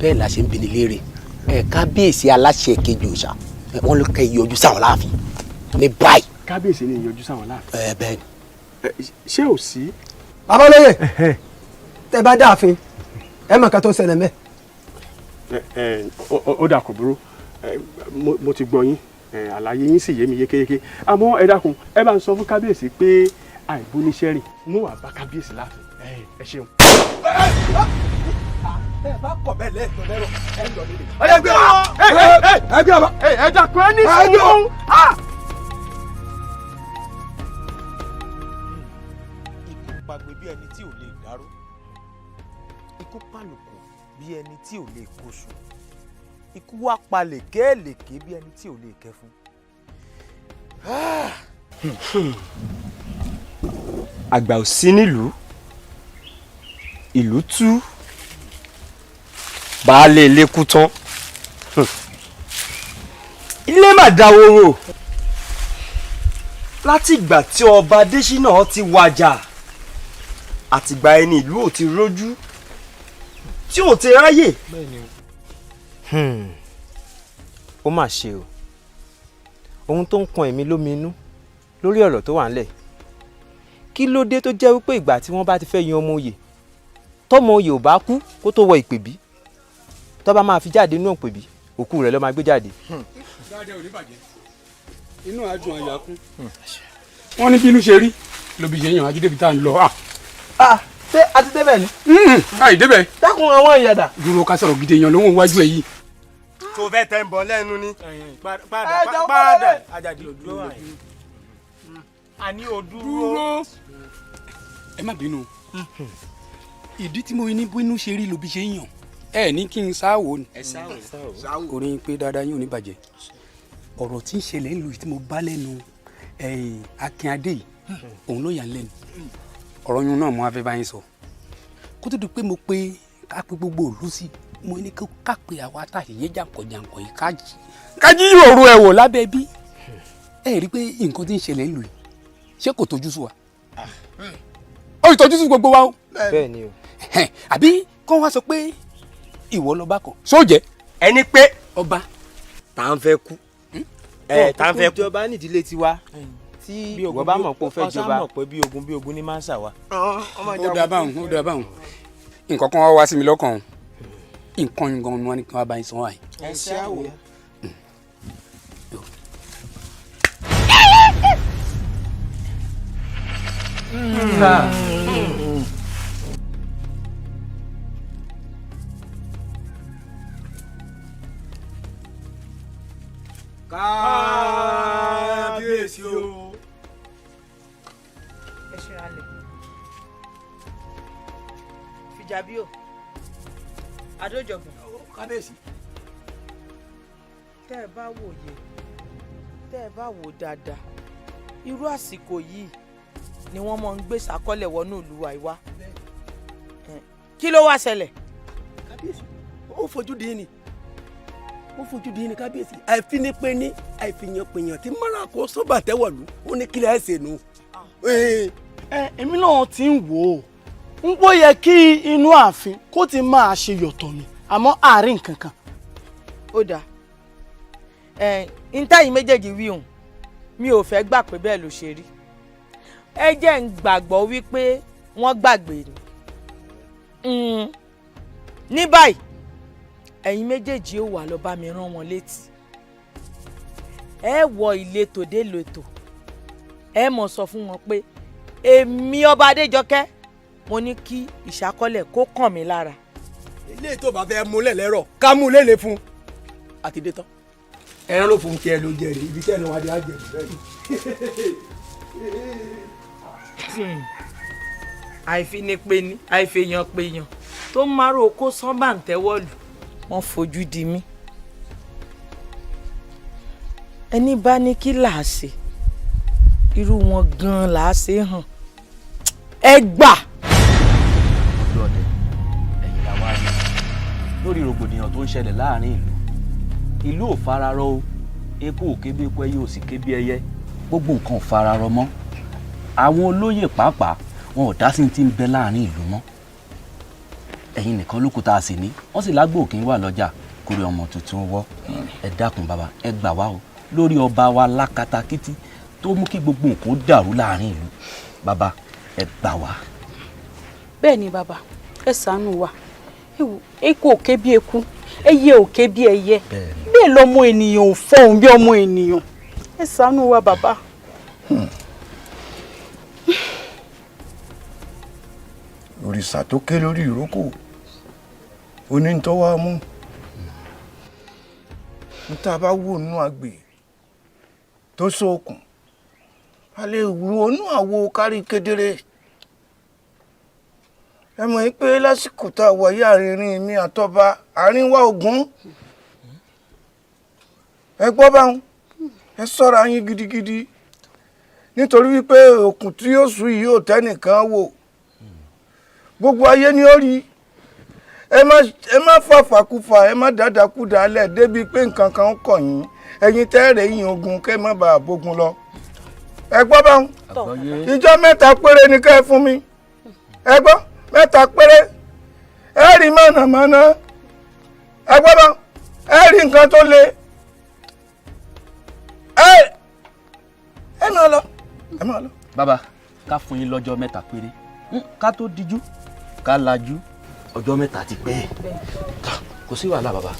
[SPEAKER 22] Bẹ́ẹ̀ la ṣe ń bi ní léèrè. Ẹ kábíyèsí aláṣẹ kejì òòṣà, wọn ló kẹ́ yọjú sáwọn láàfin ní báyìí.
[SPEAKER 8] Kábíyèsí ni ìyọjú sáwọn láàfin.
[SPEAKER 22] Ẹ bẹ́ẹ̀ ni.
[SPEAKER 8] Ṣé ò sí?
[SPEAKER 3] Babolóye, tẹ bá dáàfin, ẹ mọ̀ ká tó ṣẹlẹ̀ mẹ́.
[SPEAKER 8] Ẹ ẹ, ó dà, kò burú. Mo ti gbọ́ yín, àlàyé yín sì yé mi yékéyéké, àmọ́ ẹ dákun, ẹ bá ń sọ fún kábíyèsí pé àìbóníṣẹ́ rìn mú wàá bá kábíyèsí láàfin. Ẹ ṣeun.
[SPEAKER 3] Ẹ bá kọ̀ bẹ́ẹ̀ lẹ́ẹ̀tọ́ lẹ́rọ̀ ẹ lọ nílé.
[SPEAKER 8] Ẹ gbé wa, ẹ gbé wa, ẹ dákun, ẹ ní sùúrù.
[SPEAKER 23] Ikú pagbe bí ẹni tí ò lè dárò, ikú pàlùkù bí ẹni tí ò lè kóṣù, ikú wá palẹ̀ kéèlèké bí ẹni tí ò lè kẹfun.
[SPEAKER 19] Àgbà ò sí nílùú, ìlú tú, baálé ilé kú tán, ilé mà dáwòrò. Látìgbà tí ọba Adésínà ti wàjà, àtìgbà ẹni ìlú ò ti rójú tí ò ti ráyè.
[SPEAKER 24] Ó mà ṣe o. Ohun tó ń kan èmi lómi inú lórí ọ̀rọ̀ tó wà ńlẹ̀, kí ló dé tó jẹ́ wípé ìgbà tí wọ́n bá ti fẹ́ yan ọmọ oyè, tọ́mọ oyè ò bá kú kó tó wọ ìpèbí, tó bá máa fi jáde nínú ìpèbí, òkú rẹ̀ ló máa gbé jáde.
[SPEAKER 25] Dáadáa ò ní bàjẹ́, inú àdùn àyà kún. Wọ́n ní bínú ṣe rí lóbi ṣe yàn ajídébi tá à ń lọ.
[SPEAKER 3] Ṣé a ti débẹ̀ ni?
[SPEAKER 25] Àì débẹ̀.
[SPEAKER 3] Dákun, àwọn ìyàdà.
[SPEAKER 25] Dúró, ká sọ̀rọ̀ gidi, èèyàn ló ń wájú ẹ̀ yìí.
[SPEAKER 19] Tó fẹ́ tẹ́ ń bọ̀ lẹ́nu ni.
[SPEAKER 15] Padà, padà, Àjàdí, dúró àyè. Àní o dúró.
[SPEAKER 25] Ẹ má bínú, ìdí tí mo ní bínú ṣe rí lóbi ṣe yàn, ẹ ní kí n sáwò ni. Orin pé dáadáa yóò ní bàjẹ́. Ọ̀rọ̀ tí ń ṣẹlẹ̀ ń lu tí mo bá lẹ́nu Akínadé yìí, òun ló yà ń lẹ́nu. Ọ̀rọ̀ yun náà mo wá fẹ́ bá yín sọ kó tó di pé mo pe ká pe gbogbo ìlú sí. Mo ní ká pe àwa tá a sì yé jàǹkànjàǹkàn yìí, ká jí òru ẹ̀ wò lábẹ́ bí. Ẹ rí i pé nǹkan tí ń ṣẹlẹ̀ ń lù yìí, ṣé kò tójú sú wa? Ó tójú sú gbogbo wa o.
[SPEAKER 24] Bẹ́ẹ̀ ni o.
[SPEAKER 25] Àbí kó wá sọ pé ìwọ lọba kan sóòjẹ́.
[SPEAKER 19] Ẹni pé
[SPEAKER 25] ọba
[SPEAKER 19] tá à ń fẹ́ kú.
[SPEAKER 24] Ẹ tá ń fẹ́ kú. Jọba nídìílé tiwa tí ìwọ bá mọ̀ pé o fẹ́ jọba.
[SPEAKER 23] Ọ̀sán mọ̀ pé bí ogun bí ogun ní máa ń ṣà wá.
[SPEAKER 25] Ó dà báwọn, ó dà báwọn. Nǹkan kan wá sí mi lọ́kàn o, nǹkan yín gan-an ni wọ́n ní kí wọ́n bá yín sọ wáyé.
[SPEAKER 15] Ẹ ṣe àwò.
[SPEAKER 13] Kábíyèsí o.
[SPEAKER 11] Ẹ ṣe alẹ fìjàbí o, Adójọgbọn.
[SPEAKER 22] Kábíyèsí.
[SPEAKER 11] Tẹ́ ẹ bá wòye, tẹ́ ẹ bá wò dáadáa, irú àsìkò yìí ni wọ́n máa ń gbé sàkọ́lẹ̀ wọnú ìlú wa ìwá. Kí ló wá ṣẹlẹ̀?
[SPEAKER 22] Kábíyèsí, ó fojú di ni, ó fojú di ni kábíyèsí. Àìfinipéni àìfìyànpìyàn tí mara kó sóbà tẹ́wọ̀lú, ó ní kílẹ̀ ẹ̀ ṣe nù.
[SPEAKER 3] Ẹ èmi náà ti ń wò ó ń pò yẹ kí inú ààfin kó ti máa ṣe yọ̀tọ̀ mi, àmọ́ àárín nǹkan kan.
[SPEAKER 11] Ó dáa, ẹ n tẹ́yìn méjèèjì wí hùn, mi ò fẹ́ gbà pé bẹ́ẹ̀ ló ṣe rí. Ẹ jẹ́ ń gbàgbọ́ wípé wọ́n gbàgbé ni. Ní báyìí, ẹ̀yin méjèèjì ó wà lọ bá mi rán wọn létí. Ẹ wọ ìletò dé ìletò, ẹ mọ̀ sọ fún wọn pé èmi ọba Adéjọkẹ́, mo ní kí ìṣákọ́lẹ̀ kó kàn mí lára.
[SPEAKER 22] Ilé tó bá fẹ́ múlẹ̀ lẹ́rọ̀ ká mú lélẹ̀ fún àti dé tán.
[SPEAKER 8] Ẹran ló fún tiẹ̀ ló jẹ rí ibi tẹ́ ẹ̀ lọ́wọ́ adé á jẹ rí bẹ́ẹ̀.
[SPEAKER 11] Àìfinipeni àìfèyànpèyàn tó ń márò kó sánbà ń tẹ́wọ́ lù wọ́n fojú di mí. Ẹni bá ní kí là á ṣe, irú wọn gan-an là á ṣe hàn. Ẹ gbà.
[SPEAKER 1] Ojú ọdẹ ẹ̀yìn la wá rí lórí rògbòdìyàn tó ń ṣẹlẹ̀ láàrin ìlú. Ìlú ò fararọ o, eku ò ké bí eku, ẹyẹ ò sì ké bí ẹyẹ, gbogbo nǹkan ò fararọ mọ́. Àwọn olóyè pàápàá wọn ò dá sí ti ń bẹ láàrin ìlú mọ́. Ẹ̀yin nìkan ló kù tá a sì ní. Wọ́n sì lágbó òkè wà lọ́jà kórè ọmọ tuntun wọ́. Ẹ dákun bàbá, ẹ gbà wá o lórí ọba wa lákatakítí tó mú kí gbogbo nǹkan dàrú láàrin ìlú. Bàbá, ẹ gbà wá.
[SPEAKER 2] Bẹ́ẹ̀ ni bàbá, ẹ ṣàánú wa. Eku ò ké bí eku, ẹyẹ ò ké bí ẹyẹ, bẹ́ẹ̀ lọmọ ènìyàn ò fọhùn bí ọmọ ènìyàn. Ẹ ṣàánú wa bàbá.
[SPEAKER 14] Òrìṣà tó ké lórí ìrókò onítọ́wá mú n tá a bá wò nínú àgbè tó sóòkùn, a lè wò nú àwo kárí kedere. Ẹ mọ̀ yín pé lásìkò tá a wà yí, àárín mi àtọba àárín wa ògún. Ẹ gbọ́ báwọn, ẹ ṣọ́ra yín gidigidi, nítorí wípé òkun tí yóò sùn yìí ò tẹ́nìkan wò, gbogbo ayé ni ó rí. Ẹ má fàfàkùfà, ẹ má dàdàkúdà lẹ̀ débi pé nǹkan kan kọ̀ yín. Ẹ̀yin tẹ́rẹ̀ yín ogun, kẹ́ má bàa bógun lọ. Ẹ gbọ́ báwọn, ìjọ 3 péré ni kẹ́ ẹ fún mi. Ẹ gbọ́, 3 péré, ẹ rí mọ̀nàmọ́ná. Ẹ gbọ́ báwọn, ẹ rí nǹkan tó le. Ẹ máa lọ, ẹ máa lọ.
[SPEAKER 1] Bàbá, ká fún yín lọ́jọ́ 3 péré, ká tó dijú ká lajú, ọjọ́ 3 ti pé. Kò sí wàhálà bàbá,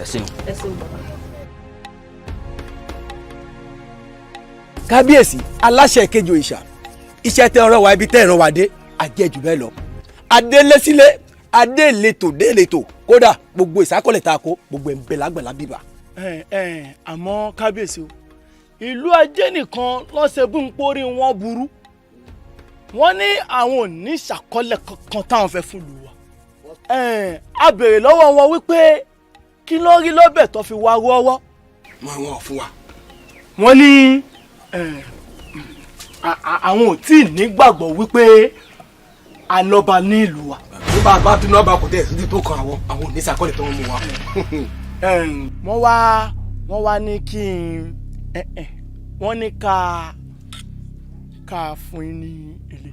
[SPEAKER 1] ẹ ṣeun.
[SPEAKER 2] Ẹ ṣeun bàbá.
[SPEAKER 22] Kábíyèsí aláṣẹ ìkejì òrìṣà, iṣẹ́ tẹ́ ọ̀rọ̀ wa, ibi tẹ́ ìran wa dé, àjẹjù bẹ́ẹ̀ lọ. Adélé sílé, adéletò déletò, kódà gbogbo ìsákọ̀lẹ̀ tá a kó gbogbo ẹ̀ ń bẹ lágbàlá bíbà.
[SPEAKER 3] Àmọ́ kábíyèsí o, ìlú ajé nìkan lọ́sẹ̀ bí n pórí wọn burú. Wọ́n ní àwọn ò ní ìṣàkọọ́lẹ̀ kankan táwọn fẹ́ fún ìlú wa. A béèrè lọ́wọ́ wọn wípé kí ló rí lọ́bẹ̀ tó fi wá rọ́wọ́.
[SPEAKER 22] Wọn ò fún wa.
[SPEAKER 3] Wọ́n ní àwọn ò tí ì nígbàgbọ́ wípé ànọba ní ìlú wa.
[SPEAKER 22] Bí bá a bá tún náà bá kò tẹ̀ sí tó kan àwọn ò ní ìṣàkọọ́lẹ̀ tó ń mú wa.
[SPEAKER 3] Wọ́n wá ní kí n wọ́n ní ká fún yín ní ilé.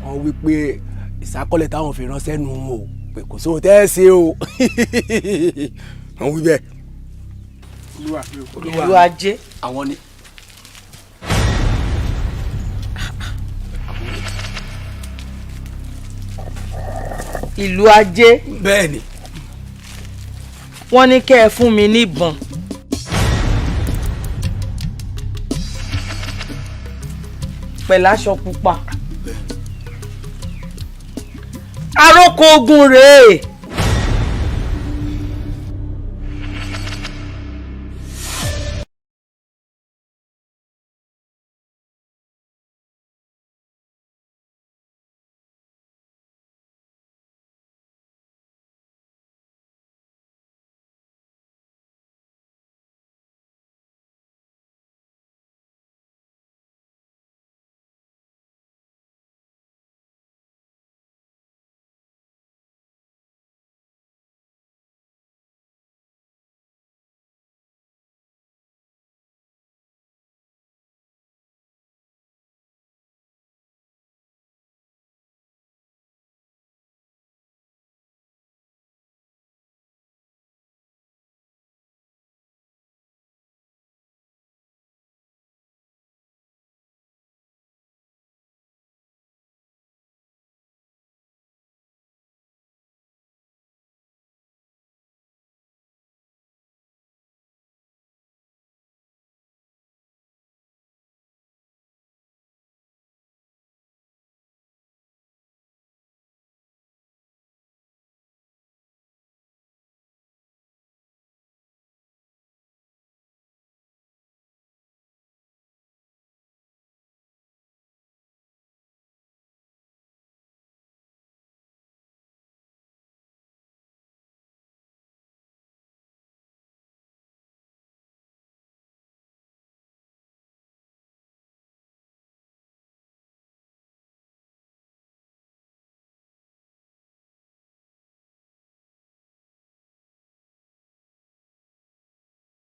[SPEAKER 22] Wọ́n wí pé ìṣàkọọ́lẹ̀ táwọn fi ránṣẹ́ nù o, pé kò sóhun tẹ́ ẹ ṣe o. Wọ́n wí bẹ́ẹ̀.
[SPEAKER 11] Ìlú ajé.
[SPEAKER 22] Àwọn ni.
[SPEAKER 11] Ìlú ajé.
[SPEAKER 22] Bẹ́ẹ̀ni.
[SPEAKER 11] Wọ́n ní kẹ́ ẹ fún mi níbọn. Pẹ̀lú aṣọ pupa. Aróko ogun rèé.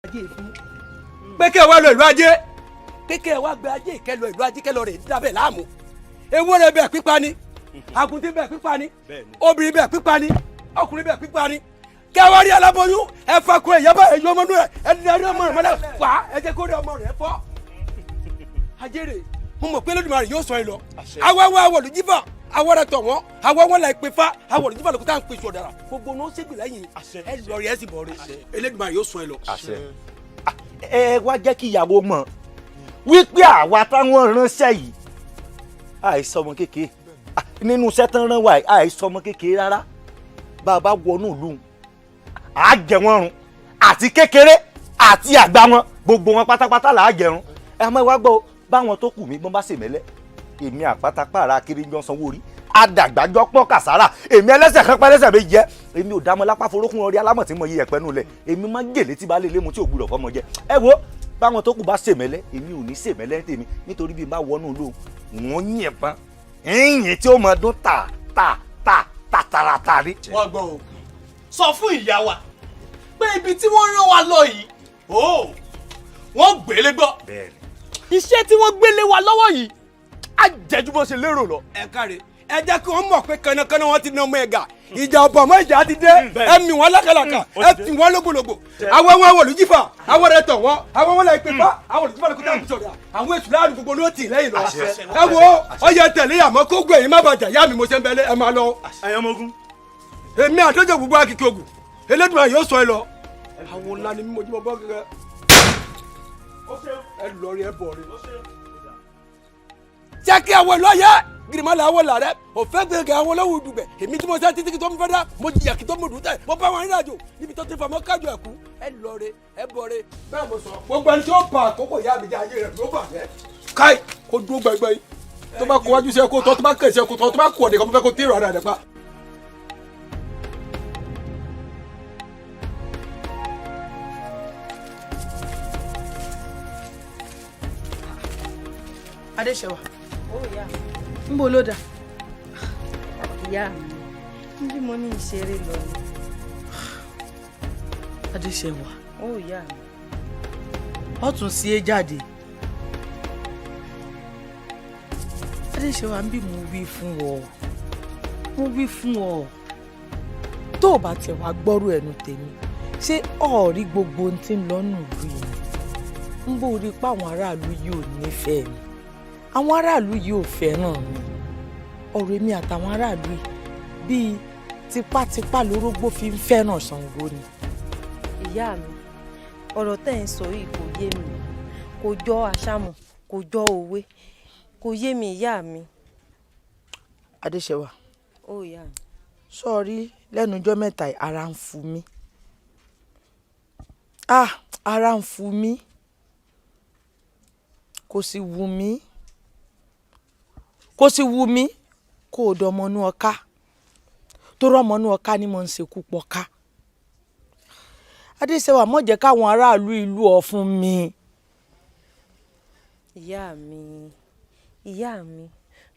[SPEAKER 22] Ajé fún pé kẹ́ ẹ wá lọ ìlú ajé, pé kẹ́ ẹ wá gbé ajé kẹ́ lọ ìlú ajé kẹ́ lọ rè dábẹ̀ láàmú. Ewúrẹ́ bẹ̀ pípa ni, àgùntàn bẹ̀ pípa ni, obìnrin bẹ̀ pípa ni, ọkùnrin bẹ̀ pípa ni. Kẹ́ ẹ wá rí aláboyún, ẹ fa ko ẹ̀yà bá ẹ̀yọ ọmọ rẹ̀, ẹ darí ọmọ rẹ̀ mọ́lẹ̀ fà á, ẹ jẹ́ kó rí ọmọ rẹ̀ fọ́. Ajé rè, mo mọ̀ pé Olódùmarè yóò sọ ẹ lọ. Awẹ́wẹ́ awọ̀lú jífà awọ́rẹ́ tọ̀ wọ́n, awọ́ wọn la ìpè fa awọ̀lú jífà lókútà ń pèsè ọ̀dàrà gbogbo ní ó ṣègbè lẹ́yìn ẹ lọ rí ẹ sì bọ̀ rí. Elédùmarè yóò sọ ẹ lọ.
[SPEAKER 23] Ẹ wá jẹ́ kí ìyàwó mọ̀ wípé àwa táwọn ránṣẹ́ yìí àìsọmọ kékeré nínú iṣẹ́ tán rán wa, àìsọmọ kékeré rárá. Bá a bá wọnú ìlú à á jẹ wọ́n run, àti kékeré àti àgbà wọn, gbogbo wọn pátápátá là á jẹrun. Ẹ má wá gbọ́, báwọn tó kù mí gbọ́n bá ṣèmẹ́lẹ́, èmi àpátápàrà kiri ń jọ sanwó orí adàgbàjọ pọ̀ kàsárà, èmi ẹlẹ́sẹ̀ kan pẹ́lẹ́sẹ̀ mi jẹ́, èmi ò dámọ́ lápá forókùn ọrí alámọ̀ tí mo yí ẹ̀pẹ́ nù lẹ̀, èmi máa ń gèlè tí baálé ilé mu tí ò gbúdọ̀ fọmọ jẹ. Ẹ wo báwọn tó kù bá ṣèmẹ́lẹ́, èmi ò ní ṣèmẹ́lẹ́ tèmi, nítorí bí n bá wọnú lóhùn wọ́n yìnbọn yìnyín tí ó mọ dún tà tà tà tà tàràtà rí.
[SPEAKER 3] Wọ́n gbọ́ o, sọ fún ìyá wa pé ibi tí wọ́n rán wa lọ yìí o, wọ́n gbélé gbọ́. Iṣẹ́ tí wọ́n gbélé wa lọ́wọ́ yìí á jẹ́jú bó ṣe lérò lọ.
[SPEAKER 22] Ẹ káre, ẹ jẹ́ kí wọ́n mọ̀ pé kànnàkànnà wọn ti nà ọmọ ẹ̀gà, ìjà ọ̀bọ̀ mọ́ ìjà ti dé. Ẹ mì wọ́n lákàlàkà, ẹ tì wọ́n lógbòlógbò. Àwọn wọn wọ̀lú jífà àwọn rẹ̀ tọ̀ wọ́n, àwọn wọn láì pè fá àwọn olùjífà lókùtà ń sọ̀rọ̀ àwọn èṣù láàrú gbogbo ló tì lẹ́yìn lọ. Ẹ wo ọyẹ tẹ̀lé àmọ́ kó gbé yín má bàjẹ́ yá mi mo ṣe ń bẹ̀lẹ̀ ẹ máa lọ. Èmi àtọ́jọ́ gbogbo akíkí ogun Elédùmarè yóò sọ ẹ lọ. Àwọn ńlá ni mímọ́ jímọ̀ bọ́ gẹ́gẹ́ ẹ lọ rí ẹ bọ̀ rí. Jẹ́ kí àwọn ìlú ayé girimala awọ la rẹ òfé gbẹgẹ àwọn olówó dùgbẹ, èmi tí mo sẹ títí kí tó ń fẹ́ dá mo jìyà kí tó mo dùn tẹ mo bá wọn rìnrìn àjò níbi tó ti fà mọ́ kájọ ẹ̀kú. Ẹ lọ re ẹ bọ̀ re. Bẹ́ẹ̀ mo sọ gbogbo ẹni tí ó pa àkókò ìyá mi jẹ ayé rẹ ló bà jẹ́ káì kó dúró gbẹgbẹ yìí tó bá kó wájú sí ẹ kó tọ́, tó bá kẹ̀ sí ẹ kó tọ́, tó bá kú ọ̀dẹ̀ kan mo fẹ́ kó tèrò ara rẹ pa.
[SPEAKER 15] Adéṣẹwà, ń bo ló dà?
[SPEAKER 21] Ìyá mi, níbi mo ní ìṣeré lọ ni.
[SPEAKER 15] Adéṣẹwà.
[SPEAKER 21] Ó ìyá mi.
[SPEAKER 15] Ọ tún sí é jáde. Adéṣẹwà, ń bí mo wí fún ọ, mo wí fún ọ, tó o bá tiẹ̀ wá gbọ́rọ̀ ẹnu tèmi, ṣé o rí gbogbo ohun tí ń lọ́nù rí ni? Ń bó rí pé àwọn aráàlú yìí ò nífẹ̀ẹ́ mi, àwọn aráàlú yìí ò fẹ́ràn mi. Ọ̀rọ̀ èmi àtàwọn aráàlú yìí bíi tipátipá lórógbó fi ń fẹ́ràn Ṣàngó ni.
[SPEAKER 21] Ìyá mi, ọ̀rọ̀ tẹ́ ẹ̀ ń sọ yìí kò yé mi, kò jọ àṣàmọ̀, kò jọ òwe, kò yé mi ìyá mi.
[SPEAKER 15] Adéṣẹwà.
[SPEAKER 21] Ó ìyá mi.
[SPEAKER 15] Sọ́ọ̀rí lẹ́nu ọjọ́ mẹ́ta yìí, ara ń fu mí, ah, ara ń fu mí, kò sì wù mí, kò sì wù mí kó o dọmọnú ọká tó rọmọnú ọká ni mo ń ṣekú pọká. Adéṣẹwà, má jẹ́ káwọn aráàlú ìlú ọ fún mi.
[SPEAKER 21] Ìyá mi, ìyá mi,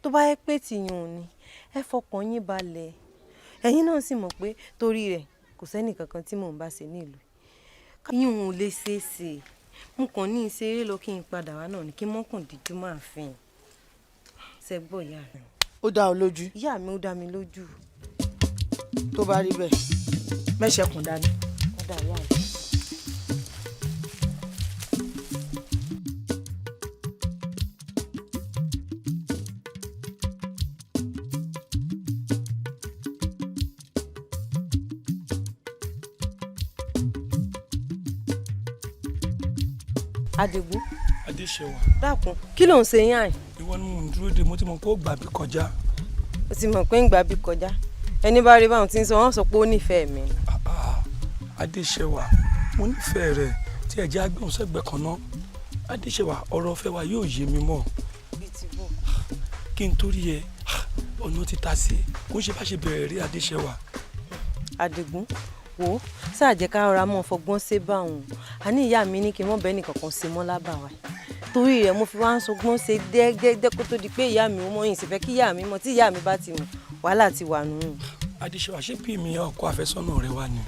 [SPEAKER 21] tó bá yẹ pé tìyún ni, ẹ fọkàn yín balẹ̀. Ẹ̀yin náà sì mọ̀ pé torí rẹ̀ kò sẹ́nì kankan tí mò ń bá ṣe nílùú yín ò lè ṣeé ṣe. Mo kàn ní ìṣeré lọ kí n padà wá náà ni, kí mọ́kàn díjú máa fi hàn ṣe gbọ́ ìyá mi.
[SPEAKER 15] Ó dá ọ lójú?
[SPEAKER 21] Ìyá mi, ó dá mi lójú.
[SPEAKER 15] Tó bá rí bẹ́ẹ̀, mẹ́sẹ̀kùn dání.
[SPEAKER 21] Ó dá ìyá mi. Àdìgún.
[SPEAKER 3] Adéṣẹwà.
[SPEAKER 21] Dákun, kí ló ń ṣe yín àyìn?
[SPEAKER 3] Ìwọ ni mò ń dúró de, mo ti mọ kó gbà bí kọjá.
[SPEAKER 21] O ti mọ̀ pé ń gbà bí kọjá, ẹni bá rí báwọn tí ń sọ, wọ́n sọ pé ó nífẹ̀ẹ́ mi.
[SPEAKER 3] Adéṣẹwà, mo nífẹ̀ẹ́ rẹ tí ẹ jẹ́ agbóhùn sẹ́gbẹ̀ẹ́ kan náà. Adéṣẹwà, ọ̀rọ̀ ọ̀fẹ́ wa yóò yé mi mọ́.
[SPEAKER 21] Bíi ti bò?
[SPEAKER 3] Kí n torí ẹ ọ̀nà ti ta sí kó ń ṣe bá ṣe bẹ̀rẹ̀ rí, Adéṣẹwà.
[SPEAKER 21] Àdìgún, wò ó sáà, jẹ́ ká rọra mọ́ fọgbọ́n ṣe bá òun. Àní ìyá mi ní kí n mọ́ bẹ́ẹ̀ nìkankan ṣe mọ́ lábàá wa, torí rẹ̀ mo fi wá ń sọgbọ́n ṣe dẹ́gẹ́dẹ́ kó tó di pé ìyá mi ò mọ̀. Yìí sì fẹ́ kí ìyá mi mọ̀, tí ìyá mi bá ti mọ̀, wàhálà ti wà nù.
[SPEAKER 3] Adéṣẹwà, ṣé bí mi ọkọ àfẹ́sọ́nà rẹ wà ní?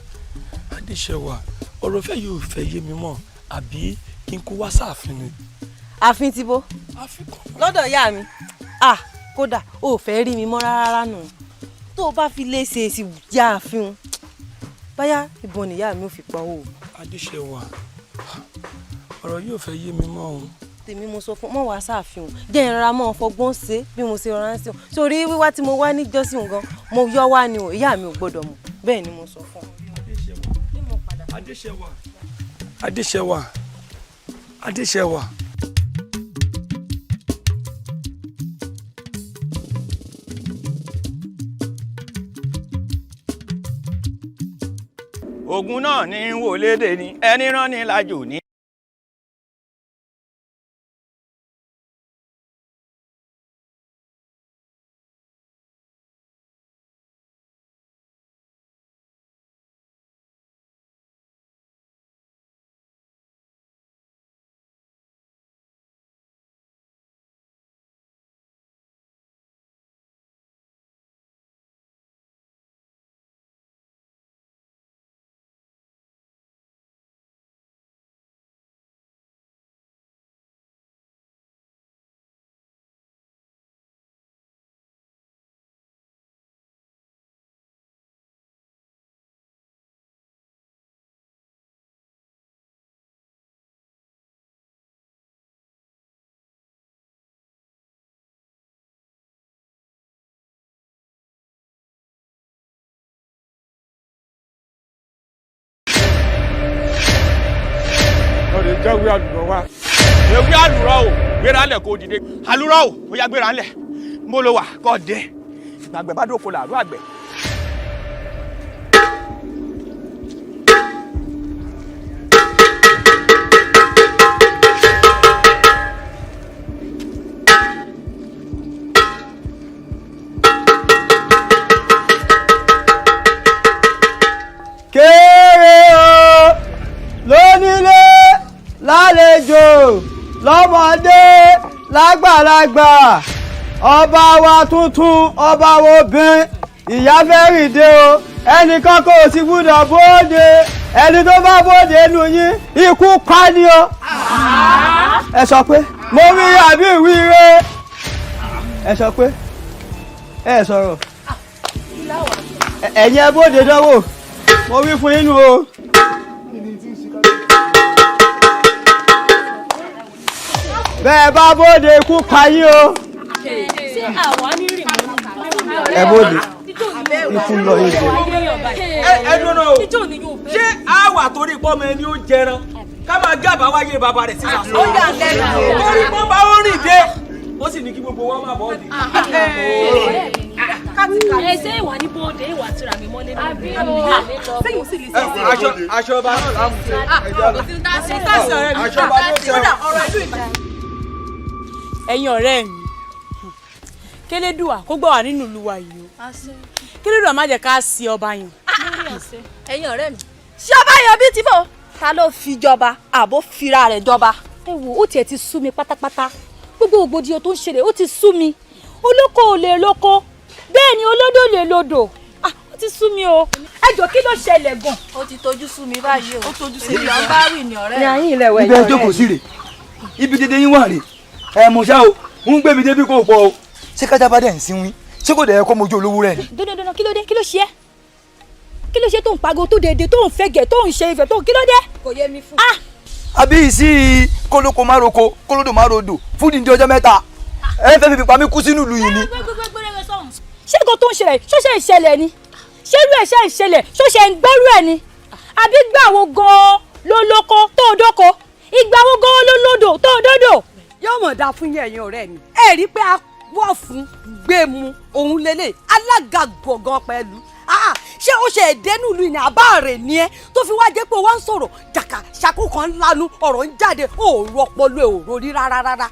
[SPEAKER 3] Adéṣẹwà, ọ̀rọ̀ ìfẹ́ yóò fẹ́ yé mi mọ́.
[SPEAKER 14] Àbí kí n kó wá sáàfin ni.
[SPEAKER 21] Ààfin ti bo lọ́dọ̀ ìyá mi. Ah, kódà o ò fẹ́ rí mi mọ́ rárá nù. Tó o bá fi lè ṣe èsì ya ààfin, báyà ìbọn nìyá mi ò fi pa o.
[SPEAKER 14] Adéṣẹwà, ọ̀rọ̀ yóò fẹ́ yé mi mọ́ o.
[SPEAKER 21] Tèmi mo sọ fún mọ́ wá sáàfin o, jẹ́ ìrora mọ́ fọgbọ́n ṣe bí mo ṣe rọra ń ṣe o. Sórí wíwá tí mo wá níjọ́sìn gan, mo yọ wá ni o, ìyá mi ò gbọ́dọ̀ mọ̀, bẹ́ẹ̀ ni mo sọ fún ọ.
[SPEAKER 14] Adéṣẹwà, Adéṣẹwà, Adéṣẹwà.
[SPEAKER 15] Ogun náà ní í wò lédè ni ẹni rán ni lájò ní.
[SPEAKER 8] Jáwé àlùrọ̀ wa.
[SPEAKER 15] Ewé àlùrọ̀ o, gbéra ńlẹ̀ kó dìde. Àlùrọ̀ o, ó yá gbéra ńlẹ̀. Mo lo wà kọ́ dé. Gbàgbẹ́ bá dóko làárọ̀ àgbẹ̀.
[SPEAKER 5] Kéré o, lónílé lálejò, lọ́mọdé lágbàlagbà, ọba wa tuntun, ọba wo obìnrin ìyá fẹ́ rìnde o, ẹnìkan kò sì gbúdọ̀ bóde, ẹni tó bá bóde nù yín ikú pa ni o. Ẹ sọ pé mo wí àbí ìwíire? Ẹ sọ pé ẹ sọ̀rọ̀, ẹ̀yin ẹ bóde dánwò, mo wí fún yín nù o. Bẹ́ẹ̀ bá bóde ikú pa yín o.
[SPEAKER 20] Ṣé àwa ní rìn mọ́?
[SPEAKER 5] Ẹ bóde ikú lọ yín jẹ.
[SPEAKER 22] Ẹ dúró náà o, ṣé a wà torí pọ́mọ ẹni ó jẹran ká máa gábàá wáyé bàbá rẹ̀ sísà?
[SPEAKER 18] Ó yà lẹ́nu.
[SPEAKER 22] Torí pọ́nba ó rìn dé, ó sì ní kí gbogbo wa máa bọ́ ọ́ di.
[SPEAKER 20] Ẹ ṣé ìwà ní bóde ìwà tíra mi mọ́lé náà.
[SPEAKER 18] Sẹ́yìn sì lè ṣe é.
[SPEAKER 8] Aṣọ ọba náà lámùsẹ̀. Aṣọ ọba ló tẹ ọ.
[SPEAKER 2] Ẹ̀yin ọ̀rẹ́ mi, kélédùà kó gbọ́ wà nínú ìlú wa yìí o, kélédùà má jẹ́ ká sí ọba yàn.
[SPEAKER 17] Ẹ̀yin ọ̀rẹ́ mi, ṣé ọba yan bíi tìbò ta ló fi jọba àbó fira rẹ̀ jọba.
[SPEAKER 16] Ẹ wo, ó tiẹ̀ ti sú mi pátápátá, gbogbo ògbódìyàn tó ń ṣẹlẹ̀ ó ti sú mi. Olóko ò lè lóko, bẹ́ẹ̀ ni olódò lè lodò. Ó ti sú mi o. Ẹ jọ̀ọ́, kí ló ṣẹlẹ̀ gan?
[SPEAKER 17] Ó ti tojú sú mi báyìí o. Ó tojú sú mi. Ìlọ bá wì ní ọ̀rẹ́
[SPEAKER 21] ní ayín ilẹ̀ wẹ̀.
[SPEAKER 23] Ibi ẹ jókòó sí rè, ibi dédé yín wà rè. Ẹ mọ̀ ṣá o, ń gbé mi débi kò pọ̀ o.
[SPEAKER 4] Ṣé kájà bá dẹ̀ ń sinwin, ṣé kò dẹ̀ yẹ kó mojú olówó rẹ̀ ni?
[SPEAKER 16] Dúdúdúdú, kí ló dé? Kí ló ṣe é? Kí ló ṣe tó ń pariwo tó dédé, tó ń fẹ́gẹ̀, tó ń ṣe ìfẹ́ tó, kí ló dé?
[SPEAKER 17] Kò yé mi fún.
[SPEAKER 4] Àbí ìsí kólókó má roko, kólódò má rodò fún dídí ọjọ́ mẹ́ta, ẹ fẹ́ fi pa mí kú sínú ìlú yìí ni.
[SPEAKER 16] Ṣé nǹkan tó ń ṣẹlẹ̀ ṣó ṣe ìṣẹ̀lẹ̀ ni? Ṣé irú ẹ̀ ṣe ìṣẹ̀lẹ̀ ṣó ṣe ń gbọ́rú ẹ̀ ni? Àbí gbà wo gan-an ló lóko tó dóko? Ìgbà wo gan-an ló lódò tó dódò?
[SPEAKER 18] Yóò mọ̀ dáa fún yín ẹ̀yin ọ̀rẹ́ mi. Ẹ rí i pé a wọ̀ fún gbẹ̀mú òun lélẹ̀ alága gbọ̀ngàn pẹ̀lú. Ṣé ó ṣe ẹ̀dẹ́nu ìlú ní àbá rẹ̀ ni ẹ́ tó fi wá jẹ́ pé wọ́n ń sọ̀rọ̀ jàkà ṣàkó kan lanu ọ̀rọ̀ ń jáde òòrùn ọpọlọ òòrùn rí rárá rárá.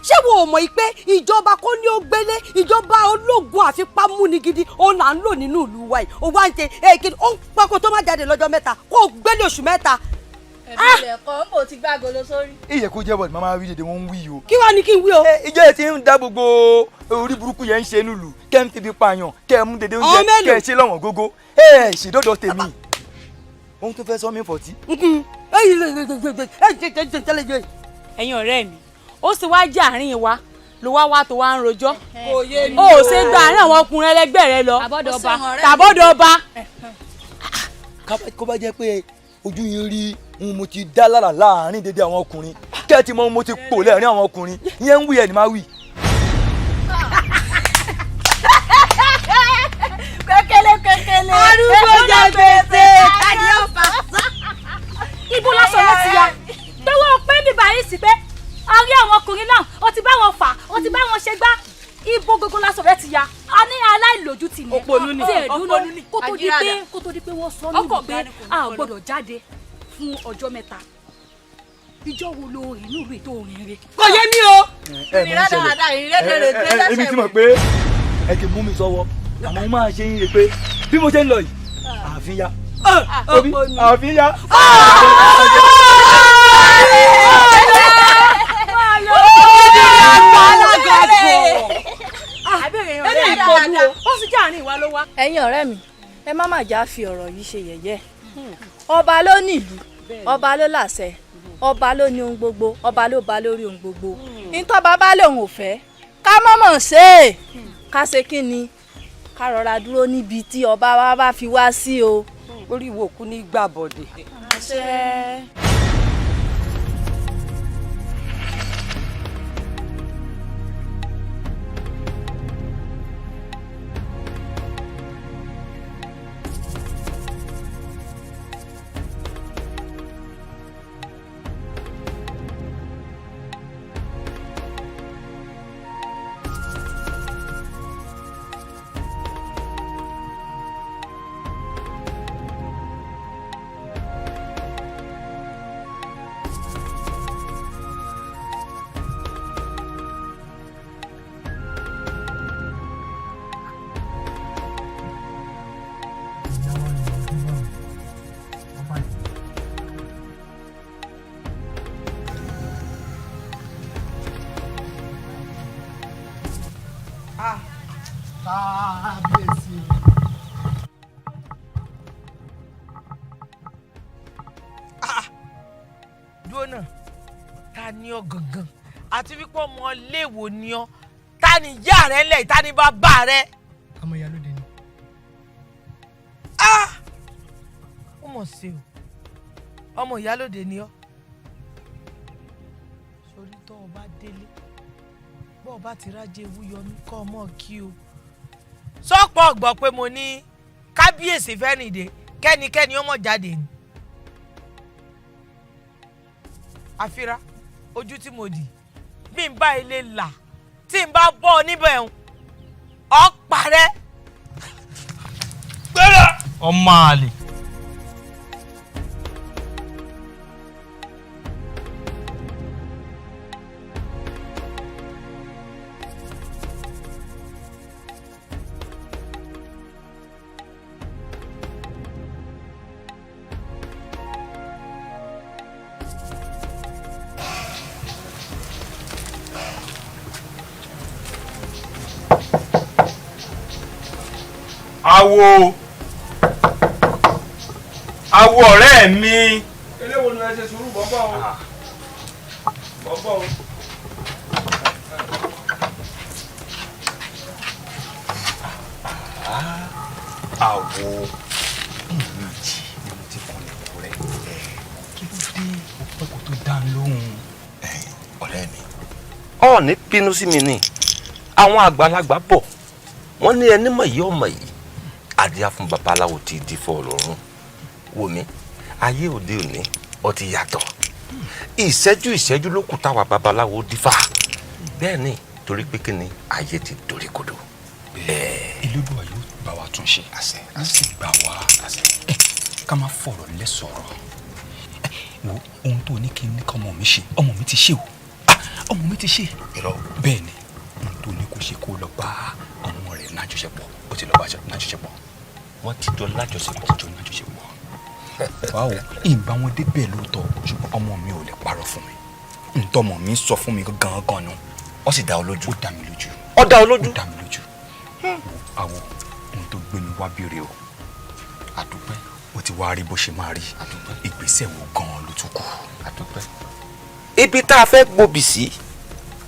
[SPEAKER 18] Ṣé wo ò mọ̀ pé ìjọba kò ní ó gbélé, ìjọba ológun àfipámúni gidi òun là ń lò nínú ìlú wa yìí. Ó wá ń ṣe èkìtì, ó ń pọ́kó tó má jáde lọ́jọ́ mẹ́ta kó o gbélé oṣù mẹ́ta.
[SPEAKER 17] Ẹ̀mí rẹ̀ kọ́ ń bò ti gbàgolo sórí.
[SPEAKER 4] Iye kó jẹ́ bọ̀dì máa wí dédé wọ́n ń wí o.
[SPEAKER 18] Kí wàá ní kí n wí o.
[SPEAKER 4] Ìjọ yẹn ti ń dá gbogbo orí burúkú yẹn ń ṣe nílùú, kẹ́ ń fi bí pààyàn, kẹ́ ń mú dédé oúnjẹ, kẹ́ ń ṣe lọ́wọ́n gógó. Ẹ ṣèdọ́dọ̀ tèmi. Ohun tó fẹ́ sọ mí fọ̀tí.
[SPEAKER 2] Ẹ̀yin ọ̀rẹ́ mi, ó sì wá jẹ́ àárín wa ló wá wá tó wá ń rojọ́. O ò ṣe gba àárín àwọn ọkùnrin ẹlẹgbẹ́ rẹ lọ tàbọ́dọ̀ ọba.
[SPEAKER 4] Kó bá jẹ́ pé ojú yín rí ohun mo ti dá lára láàárín dédé àwọn ọkùnrin, kẹ́ẹ̀tì mọ ohun mo ti pò lẹ́rìn àwọn ọkùnrin, ìyẹn ń wí ẹ̀ ní máa wí.
[SPEAKER 17] Kékeré kékeré.
[SPEAKER 18] Arúgbó jẹ gbèsè tani ó fà.
[SPEAKER 16] Ibo lásán ló ti ya pé wọ́n pé bíbá yìí sí pé a rí àwọn ọkùnrin náà, ó ti bá wọn fà, ó ti bá wọn ṣe gbá. Ibo gbogbo lásán rẹ ti ya. A ní aláìlójútì ni.
[SPEAKER 18] Òpònú ni.
[SPEAKER 16] Tí èdúró
[SPEAKER 18] Òpònú ni.
[SPEAKER 16] kó tó di pé kó tó di pé wọ́n sọ nílùú pé a ò gbọ́dọ̀ jáde fún ọjọ́ 3. Ìjọ wo lo rìn ní ìlú ètò òrìn rẹ?
[SPEAKER 18] Kò yé mi o.
[SPEAKER 4] Ẹ mọ̀ ń ṣẹlẹ̀, èmi ti mọ̀ pé ẹ ti mú mi sọ́wọ́, àmọ́ mo máa ṣe yín re pé bí mo ṣe ń lọ yìí, ààfin ya. Obi, ààfin ya.
[SPEAKER 17] Ẹ̀yin ọ̀rẹ́ mi, ẹ má má já fi ọ̀rọ̀ yìí ṣe yẹ̀yẹ́. Ọba ló nílùú, ọba ló láṣẹ, ọba ló ní ohun gbogbo, ọba ló ba lórí ohun gbogbo. Ntọ́ba bá lòun ò fẹ́ ká mọ̀mọ̀ ṣe é, ká ṣe kí ni, ká rọra dúró níbi tí ọba wa bá fi wá sí o.
[SPEAKER 18] Orí ìwò kú ní gbàbọ̀dé.
[SPEAKER 17] Àṣẹ.
[SPEAKER 8] Kábíyèsí.
[SPEAKER 11] Dúró náà, ta ni ọ gangan àti wípé ọmọ iléèwò ni ọ, ta ni ìyá rẹ ńlẹ̀, ta ni bàbá rẹ.
[SPEAKER 8] Ọmọ ìyálóde ni.
[SPEAKER 11] Ó mọ̀ sí o, ọmọ ìyálóde ni ọ. Sórí tó o bá délé, bó o bá ti rájẹ ewu yọmí kọ́ ọmọ kí o. Sọ́pọ̀ gbọ́ pé mo ní kábíyèsí fẹ́rìndé kẹ́nikẹ́ni ọmọ jáde ni. Àfira ojú tí mo dì bí n bá ilé là tí n bá bọ́ ọ níbẹ̀ ń ọ parẹ́.
[SPEAKER 3] Gbéra! Ọmọ àlè. Awo awo ọ̀rẹ́ mi.
[SPEAKER 15] Eléwo ni ẹ ṣe sùúrù bọ́bọ́ o, bọ́bọ́ o.
[SPEAKER 25] Àwo méjì ni mo ti kàn lẹ́kọ̀ọ́ rẹ̀, kí ló dé ó pẹ́ kó tó dá lóhùn.
[SPEAKER 23] Ọ̀rẹ́ mi, ọ̀ọ́ni bínú sí mi ni àwọn àgbàlagbà bọ̀ wọ́n ní ẹni mọ̀ yìí ọmọ yìí àdíá fún babaláwo ti di fọ́ ọlọ́run. Wò mí, ayé òde òní ó ti yàtọ̀, ìṣẹ́jú ìṣẹ́jú ló kù táwa babaláwo dífá. Bẹ́ẹ̀ ni, torí pé kí ni ayé ti dorí kodò.
[SPEAKER 25] Elédùà yóò bá wa tún ṣe, àṣẹ á sì gbà wá, àṣẹ ká má fọ̀rọ̀ lẹ́sọ̀rọ̀. Wo ohun tó ní kí n ní kọ́ ọmọ mi ṣe, ọmọ mi ti ṣe o, ọmọ mi ti ṣe. Bẹ́ẹ̀ ni, ohun tó ní kó ṣe kó lọ bá ọmọ rẹ̀ lájọṣepọ̀, ó ti lọ bá lájọṣepọ̀.
[SPEAKER 23] Wọ́n ti jọ lájọṣepọ̀.
[SPEAKER 25] Wọ́n ti jọ lájọṣepọ̀. Báwo ìbá wọn débẹ̀ lóòótọ́, ṣùgbọ́n ọmọ mi ò lè parọ́ fún mi. Ntọ́mọ mi sọ fún mi gangan nu.
[SPEAKER 23] Ó sì dá ọ lójú.
[SPEAKER 25] Ó dá mi lójú.
[SPEAKER 23] Ó dá ọ lójú.
[SPEAKER 25] Ó dá mi lójú. Àwo ohun tó gbé mi wá béèrè o. Àdúpẹ́
[SPEAKER 6] Ó ti wá rí bó ṣe máa rí. Ìgbésẹ̀ wo gan-an ló tún kù?
[SPEAKER 23] Ibi tá a fẹ́ gbòbì sí,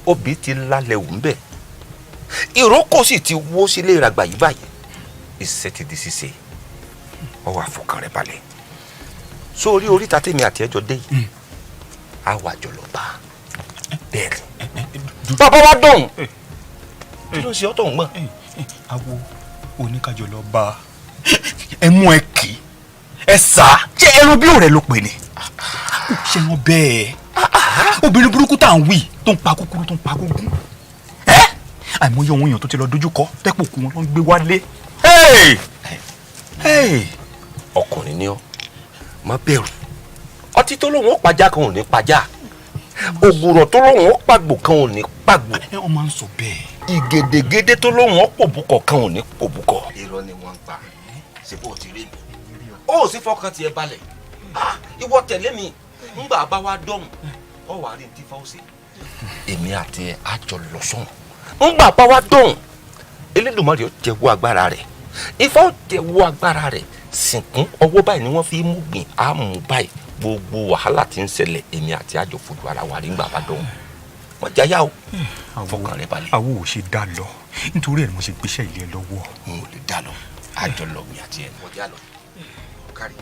[SPEAKER 23] obì ti lálẹ́ òun bẹ́ẹ̀, ìrókò sì ti wó sílé ìràgbà yìí báyìí. Iṣẹ́ ti di ṣíṣe, ọ wà fọkàn rẹ balẹ̀. Sórí oríta tèmi àti ẹjọ́ dé yìí, á wà jọ lọ bá bẹ́ẹ̀ ni bàbá wa dọ̀hún. Kí ló ń ṣe ọ́ tó ń gbọ̀n?
[SPEAKER 6] Awo oníkàjọ lọ bá a. Ẹ mú ẹ kì í, ẹ sá. Ṣé ẹran bí òrẹ ló pè ní? Ṣé wọn bẹ́ẹ̀? Obìnrin burúkú tá à ń wí tó ń pa kúkúrú, tó ń pa gúngún, àìmọye ohun èèyàn tó ti lọ dojúkọ tẹ́pọ̀ kú wọn ló ń gbé wálé.
[SPEAKER 23] Ọkùnrin ni ọ, má bẹ̀rù. Ọtí tó lóun ó pajá kan ò ní pajá, ògùrọ̀ tó lóun ó pàgbò kan ò ní pàgbò.
[SPEAKER 6] Ẹ ọ máa ń sọ bẹ́ẹ̀.
[SPEAKER 23] Ìgèdègèdè tó lóun ó pòbúkọ kan ò ní pòbúkọ. Irọ́ ni wọ́n ń pa. Ṣe bó o ti rí mi, ó sì fọkàn tiẹ̀ balẹ̀. Ìwọ tẹ̀lé mi, ńgbà bá wa dọ̀hùn ọ wà á rí ní fáwọ́sì. Èmi àti ẹ á jọ lọ sọ́hùn. Ńgbà bá wa dọ̀hùn, Elédùmarè ó jẹ́wọ́ agbára rẹ̀, Ifá ó jẹ́wọ́ agbára rẹ̀. Sìnkún ọwọ́ báyìí ni wọ́n fi mú gbìn á mú báyìí. Gbogbo wàhálà tí ń ṣẹlẹ̀, èmi àti àjọ fojú ara wa rí ńgbà bá dọ̀hùn. Wọ́n jáyà o, fọkàn rẹ balẹ̀.
[SPEAKER 6] Awo ò ṣe dá lọ, nítorí ẹ̀ ni mo ṣe gbéṣẹ́ ilé ẹ lọ́wọ́.
[SPEAKER 23] N ò lè dá lọ, àjọ lọ mi àti ẹ. Wọ́n já lọ kárí.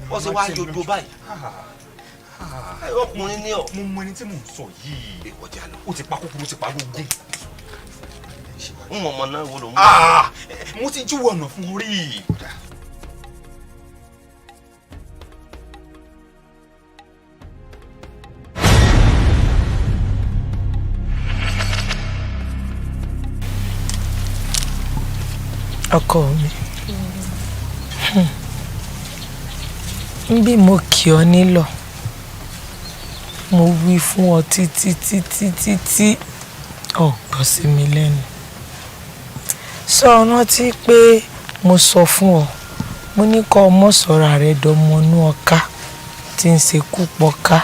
[SPEAKER 23] Wọ́n ṣe wá yọjọ báyìí. Ọkùnrin ni ọ.
[SPEAKER 6] Mo mọ ẹni tí mò ń sọ yìí.
[SPEAKER 23] Ìwọ já lọ.
[SPEAKER 6] Ó ti pa kúkúrú, ti pa gbogbo.
[SPEAKER 23] N mọ̀ mọ̀ náà wo ló ń
[SPEAKER 6] Mo ti júwèé ọ̀nà fún orí.
[SPEAKER 11] Ọkọ mi, bí mo kì ọ́ nílọ̀, mo wí fún ọ títí títí títí, ò gbọ́ sí mi lẹ́nu. Sọ rántí pé mo sọ fún ọ, mo ní kó o mọ̀ sọ̀rọ̀ rẹ dọmọnú ọká tí ń ṣekú pọ̀ká.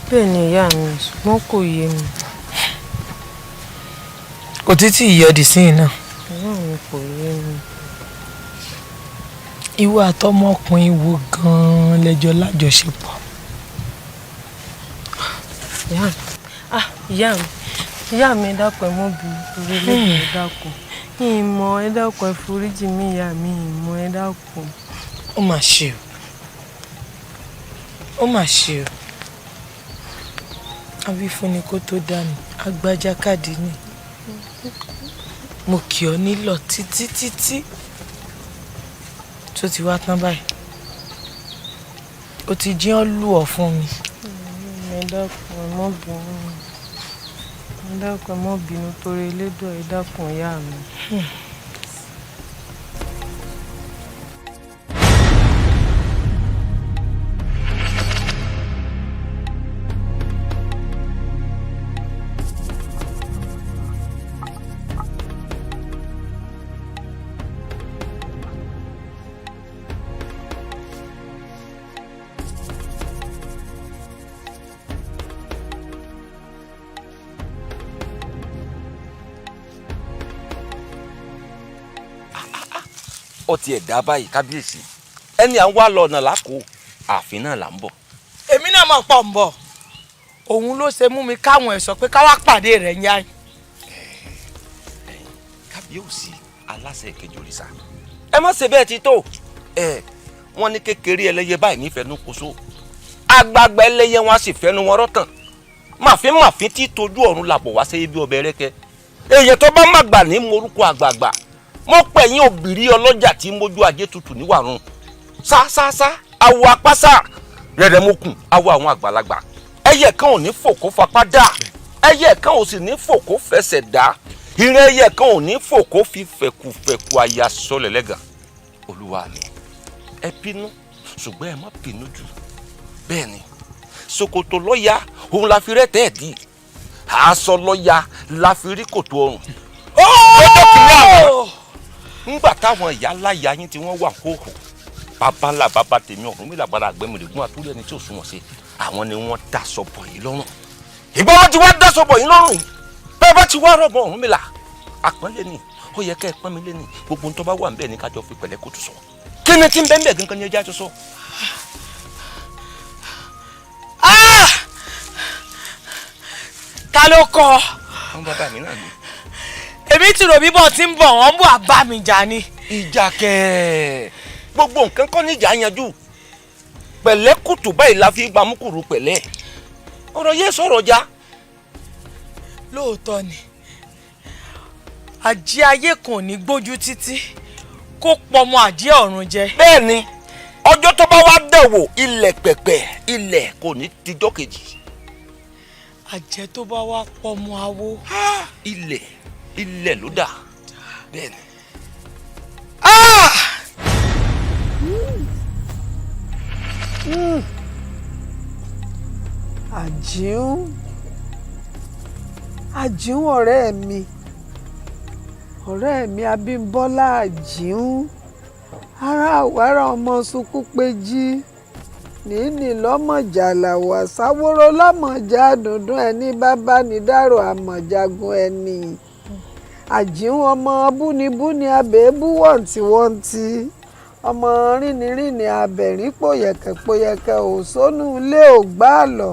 [SPEAKER 21] Bẹ́ẹ̀ ni ìyá mi, ṣùgbọ́n kò yé mi.
[SPEAKER 11] Kò títí ìyọ̀dì sí iná.
[SPEAKER 21] Ìyá mi, kò yé mi.
[SPEAKER 11] Ìwọ àtọmọkùnrin wo gan-an lẹ́jọ́ lájọṣepọ̀?
[SPEAKER 21] Ìyá mi, ah, ìyá mi, ìyá mi, ẹ dákun, ẹ mọ́ bínú torí Elédùà, ẹ dákun. Ìmọ̀, ẹ dákun, ẹ foríjì mí ìyá mi, ìmọ̀, ẹ dákun.
[SPEAKER 11] Ó mà ṣe o, ó mà ṣe o. Awífúnni kó tó dání, agbájákàdí ni. Mo kì ọ́ nílọ̀ títí títí tó ti wá tán báyìí, ó ti jí ọ́ lù ọ́ fún mi.
[SPEAKER 21] Ẹ dákun, ẹ mọ́ bínú, ẹ dákun, ẹ mọ́ bínú torí Elédùà, ẹ dákun ìyá mi.
[SPEAKER 23] Ó tiẹ̀ dá báyìí kábíyèsí, ẹni à ń wá lọ ọ̀nà lákòó, ààfin náà là ń bọ̀.
[SPEAKER 11] Èmi náà mọ̀ pọ̀ ń bọ̀, òun ló ṣe mú mi káwọn ẹ̀ sọ pé káwá pàdé rẹ̀ ń yá yìí.
[SPEAKER 23] Kábíyèsí aláṣẹ ìkejì òrìṣà, ẹ má ṣe bẹ́ẹ̀ ti tó ẹ. Wọ́n ní kékeré ẹlẹ́yẹ báyìí nífẹ̀ẹ́ nú koso, àgbààgbà ẹlẹ́yẹ wọn á sì fẹ́nu wọn rọ́tàn. Màfin màfin tí tójú ọ̀run làbọ̀ wá sẹ́yìn bí ọbẹ̀ rẹ́kẹ́. Èèyàn tó bá má gbà ní morúkọ àgbààgbà mo pè yín obìnrin ọlọ́jà tí mójú ajé tutù níwàrún sásáásá awọ apásá rẹ̀rẹ̀ mokùn awọ àwọn àgbàlagbà. Ẹyẹ kan ò ní fò kó fapá dá, ẹyẹ kan ò sì ní fò kó fẹsẹ̀ dá, ìrìn ẹyẹ kan ò ní fò kó fi fẹ̀kùfẹ̀kù àyà sọlẹ̀ lẹ́gàn. Olúwa mi, ẹ bínú, ṣùgbọ́n ẹ má bínú jù. Bẹ́ẹ̀ ni ṣòkòtò lọ́ya òun la fi rẹ́tẹ̀ ẹ̀ dì, aṣọ lọ́ya la fi rí kòtò ọrùn. Lọ́jọ́ kìíní àná ńgbà táwọn ìyá ńlá ìyá yín tí wọ́n wà hóhò, bàbá ńlá bàbá tèmi Ọ̀rúnmìlà gbára àgbẹ̀mìlẹ̀gún àtúrò ẹni tí ò sunwọ̀n sí, àwọn ni wọ́n daṣọ bọ̀ yín lọ́rùn. Ìgbà wọn ti wá daṣọ bọ̀ yín lọ́rùn yìí, bẹ́ẹ̀ bá ti wá rọ̀mọ́ Ọ̀rúnmìlà, àpọ́nlé ni
[SPEAKER 7] Ó yẹ kẹ́ ẹ pọ́n mi lé ní gbogbo tó bá wà ń bẹ̀ ní kájọ fi pẹ̀lẹ́ kótó sọ. Kí ni tí ń bẹ́ẹ̀ bẹ́ẹ̀ gangan ni ẹja tó sọ.
[SPEAKER 11] Ta ló kọ?
[SPEAKER 7] Àwọn bàbá mi náà ni.
[SPEAKER 11] Èmi ti rò bíbọ̀ tí ń bọ̀ wọ́n ń bọ̀ àbá mi jà ni.
[SPEAKER 7] Ìjà kẹ̀ gbogbo nǹkan kọ́ níjà yanjú pẹ̀lẹ́ kùtù báyìí la fi gbàmúkùrú pẹ̀lẹ́ ọ̀rọ̀ yé sọ̀rọ̀ já.
[SPEAKER 11] Lóòótọ́ ni àjẹ́ ayé kan ò ní gbójú títí kó pọmọ àjẹ́ ọ̀run jẹ.
[SPEAKER 7] Bẹ́ẹ̀ ni ọjọ́ tó bá wá dẹ̀wò ilẹ̀ pẹ̀pẹ̀ ilẹ̀ kò ní dijọ́ kejì.
[SPEAKER 11] Àjẹ́ tó bá wá pọmọ awo.
[SPEAKER 7] Ilẹ̀ ilẹ̀ ló dà bẹ́ẹ̀ ni.
[SPEAKER 11] Àjíún Àjíún ọ̀rẹ́ mi Abímbọ́lá Àjíún ara àwárà ọmọ sunkún péjì nìní lọ́mọjà làwà sáwóró lọ́mọjà dúndún ẹni bàbá ní dárò àmọ̀jagun ẹni Àjíún ọmọ búnibúni abẹ́bú wọ̀ntìwọ̀ntì ọmọ rìnrìnrìn abẹ̀rín pòyẹ̀kẹ̀ pòyẹ̀kẹ̀ òsónú ilé ògbà lọ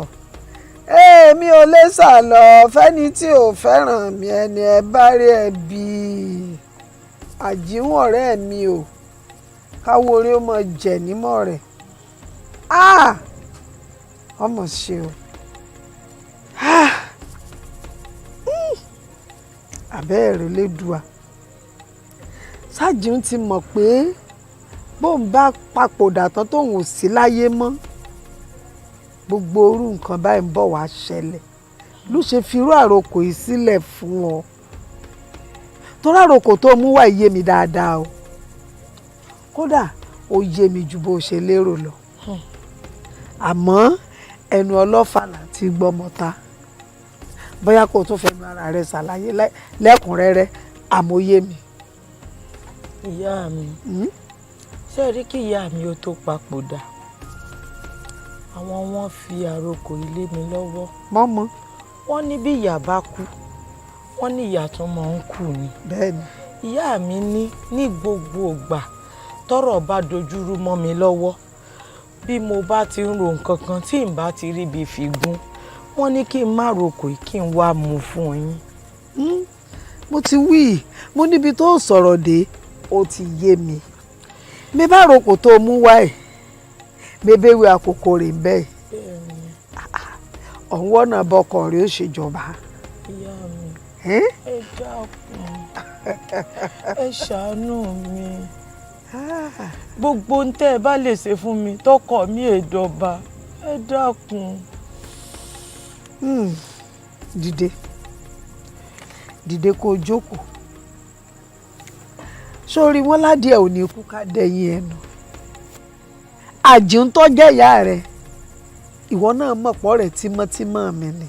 [SPEAKER 11] èmi ò lè sàlọ fẹ́ni tí ò fẹ́ràn mi ẹni ẹ bá rí ẹ bí Àjíún ọ̀rẹ́ mi o káwọ́ orí ó mọ jẹ̀ nímọ̀ rẹ̀ ọmọ ṣe o àbẹ́ẹ̀rẹ̀ lẹ́dùá ṣáàjìún ti mọ̀ pé bóun bá papòdà tán tóun ò sí láyé mọ́ gbogbo orú nǹkan báyìí ń bọ̀ wá ṣẹlẹ̀ ló ṣe fi irú àròkò yìí sílẹ̀ fún ọ torí àròkò tó mú wá yé mi dáadáa o kódà ó yé mi ju bó ṣe lérò lọ àmọ́ ẹnu ọlọ́fà láti gbọ́mọta bóyá kó o tún fẹnu ara rẹ ṣàlàyé lẹ́kùnrẹ́rẹ́ àmọ́ yé mi.
[SPEAKER 9] Ìyá mi ṣé rí kí ìyá mi ó tó papòdà àwọn wọn fi àròkò ilé mi lọ́wọ́.
[SPEAKER 11] Mọ́mọ́.
[SPEAKER 9] Wọ́n ní bí ìyá bá kú wọ́n ní ìyá tó máa ń kú ni.
[SPEAKER 11] Bẹ́ẹ̀ni.
[SPEAKER 9] Ìyá mi ní gbogbo ìgbà tọ́rọ̀ bá dojúrú mọ́ mi lọ́wọ́ bí mo bá ti ń ro nǹkan kan tí n bá ti rí ibi fi gún wọ́n ní kí n má roko kí n wá mú fún yín.
[SPEAKER 11] Mo ti wí mo níbi tó sọ̀rọ̀ dé ó ti yé mi mi bá roko tó mú wá ẹ̀ bébéwé àkókò rè ń bẹ́ẹ̀ ọ̀hún wọ́nà bọkọ̀ rẹ̀ ó ṣèjọba.
[SPEAKER 9] Ìyá mi ẹ dákun ẹ ṣàánú mi gbogbo ohun tẹ́ ẹ bá lè ṣe fún mi tọkọ mi èdọba ẹ dákun.
[SPEAKER 11] Dìde dìde kó o jókòó sórí wọn ládìẹ ò ní kú ká dẹyìn ẹnu Àjíún tó jẹ́ ìyá rẹ̀ ìwọ náà mọ̀ pọ̀ rẹ̀ tímọ́tímọ́ mi ni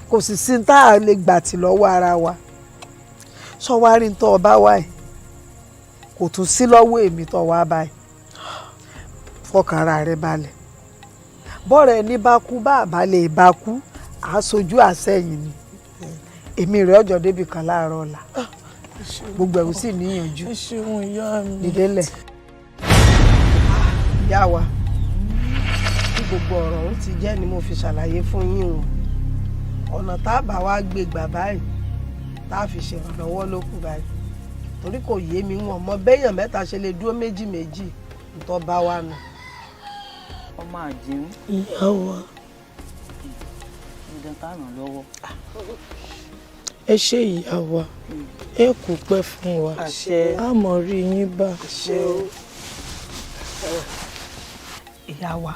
[SPEAKER 11] kò sì sí tá a lè gbà tì lọ́wọ́ ara wa sọ wá rí tó o bá wá ẹ̀ kò tún sí lọ́wọ́ èmi tó wá báyìí fọkàn ara rẹ balẹ̀ bọ́ọ̀rọ̀ ẹni bá kú bá àbá lè bá kú àá sojú àsẹ̀yìn ni èmi rẹ̀ ọjọ́ débi kan láàárọ̀ ọ̀la gbogbo ẹ̀rù sì níyànjú dìde lẹ̀.
[SPEAKER 10] Ìyá wa bí gbogbo ọ̀rọ̀ ọ̀hún ti jẹ́ ni mo fi ṣàlàyé fún yín o ọ̀nà tá a bá wá gbé gbà báyìí tá a fi ṣèrànlọ́wọ́ ló kù báyìí torí kò yé mi wọn mọ béèyàn mẹ́ta ṣe lè dúró méjì méjì ntọ́ bá wà nù.
[SPEAKER 20] Ọmọ Àjíún.
[SPEAKER 9] Ìyá wa.
[SPEAKER 20] Dandan ká ràn lọ́wọ́.
[SPEAKER 9] Ẹ ṣé ìyá wa ẹ kú pẹ́ fún wa a mọ̀ rí yín bá.
[SPEAKER 10] Ìyá wa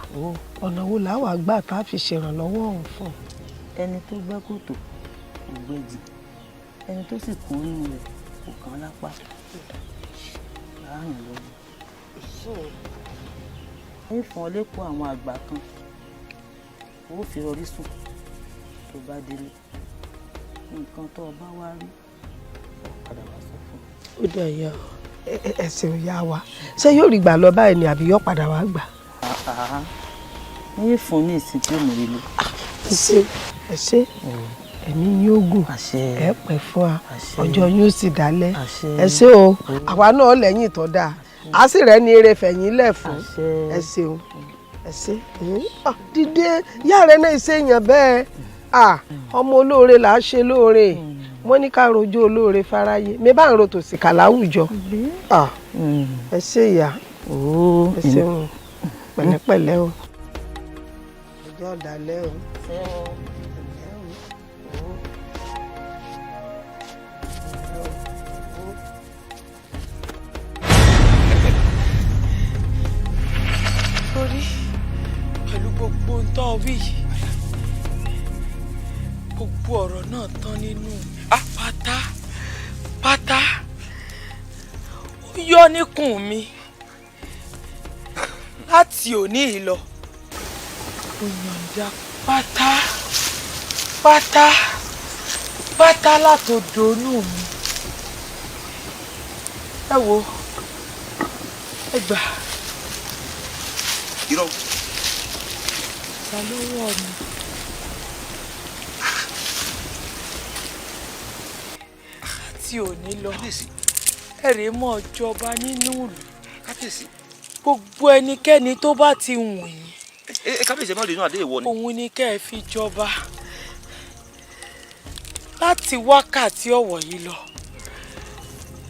[SPEAKER 10] ọ̀nà wo làá wà gbà tá a fi ṣèrànlọ́wọ́ ọ̀hún fún.
[SPEAKER 20] Ẹni tó gbẹ́ kòtò kò gbẹ́jì ẹni tó sì kún inú rẹ̀ kò kàn án lápá láàrùn lọ́wọ́. Ń fọn lẹ́kọ̀ọ́ àwọn àgbà kan ó fi rọrí sùn tó bá délé nǹkan tó o bá wá rí padà wá sọ fún
[SPEAKER 9] mi. Ó dà ìyá wa.
[SPEAKER 10] Ẹ ṣeun ìyá wa ṣé yóò rí gbà lọ báyìí ni àbí yóò padà wá gbà.
[SPEAKER 20] Ní fún ní ìsìn tí ó mú rí lò.
[SPEAKER 10] Ẹ ṣé ẹ ṣé Ẹ̀mí yín ó gùn, ẹ pẹ́ fún wa, ọjọ́ yín ó sì dálẹ̀. Ẹ ṣé o, àwa náà lẹ́yìn tó dáa, a sì rẹ́ ní eré fẹ̀yìn lẹ̀ fún. Ẹ ṣeun, ẹ ṣé. Dìde, ìyá rẹ náà ṣe èèyàn bẹ́ẹ̀. Ọmọ olóore là á ṣe lóore. Wọ́n ní ká rojú olóore fáráyé, mi bá ń ro tòsìkà láwùjọ. Ẹ ṣé ìyá, ẹ ṣeun, pẹ̀lẹ́pẹ̀lẹ́ o, ọjọ́ ọ̀dàlẹ̀ o.
[SPEAKER 11] Torí pẹ̀lú gbogbo ohun tó wí yìí, gbogbo ọ̀rọ̀ náà tán nínú mi pátá pátá. Ó yọ níkùn mi láti òní yìí lọ. Ó yọ̀ǹda pátá pátá pátá látòdò inú mi. Ẹ wo, ẹ gbà.
[SPEAKER 7] Irọ́.
[SPEAKER 11] Gbà lọ́wọ́ mi. Láti òní lọ, ẹ rèé mọ́ jọba nínú ìlú. Gbogbo ẹnikẹ́ni tó bá ti wù yín.
[SPEAKER 7] Kábíyèsí, ẹ má lè inú àdé ìwọ ni.
[SPEAKER 11] Òun ni kẹ́ ẹ fi jọba. Láti wákàtí ọ̀wọ̀ yìí lọ,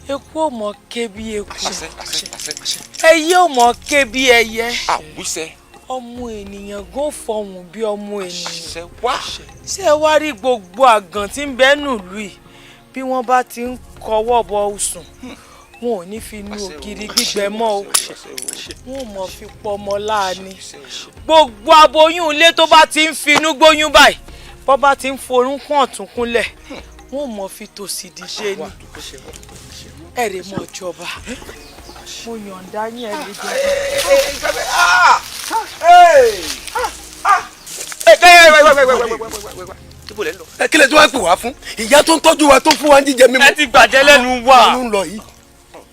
[SPEAKER 11] eku ò mọ̀ ké bí eku, ẹyẹ ò mọ̀ ké bí ẹyẹ,
[SPEAKER 7] àwùsẹ,
[SPEAKER 11] ọmọ ènìyàn gún fọhùn bí ọmọ ènìyàn.
[SPEAKER 7] Wá.
[SPEAKER 11] Ṣé ẹ wá rí gbogbo àgàn tí ń bẹ nílùú yìí, bí wọ́n bá ti ń kọwọ́ bọ osùn, wọn ò ní fi inú ògiri gbígbẹ mọ́ o, wọn ò mọ̀ fi pọmọ láàánú. Gbogbo aboyún ilé tó bá ti ń finú gbóyún báyìí, bọ́ bá ti ń forúnkún ọ̀tún kúnlẹ̀, wọn ò mọ̀ fi tòsì dìde ni. Ẹ rè mọ́ jọba, mo yọ̀ǹda yín, ẹ lè jọba.
[SPEAKER 14] Ẹ kílẹ̀ tí wọ́n pè wá fún ìyá tó ń tọ́jú wa, tó fún wa ń jíjẹ mímu.
[SPEAKER 7] Ẹ ti gbàjẹ́ lẹ́nu wa.
[SPEAKER 14] Ló ń lọ yìí.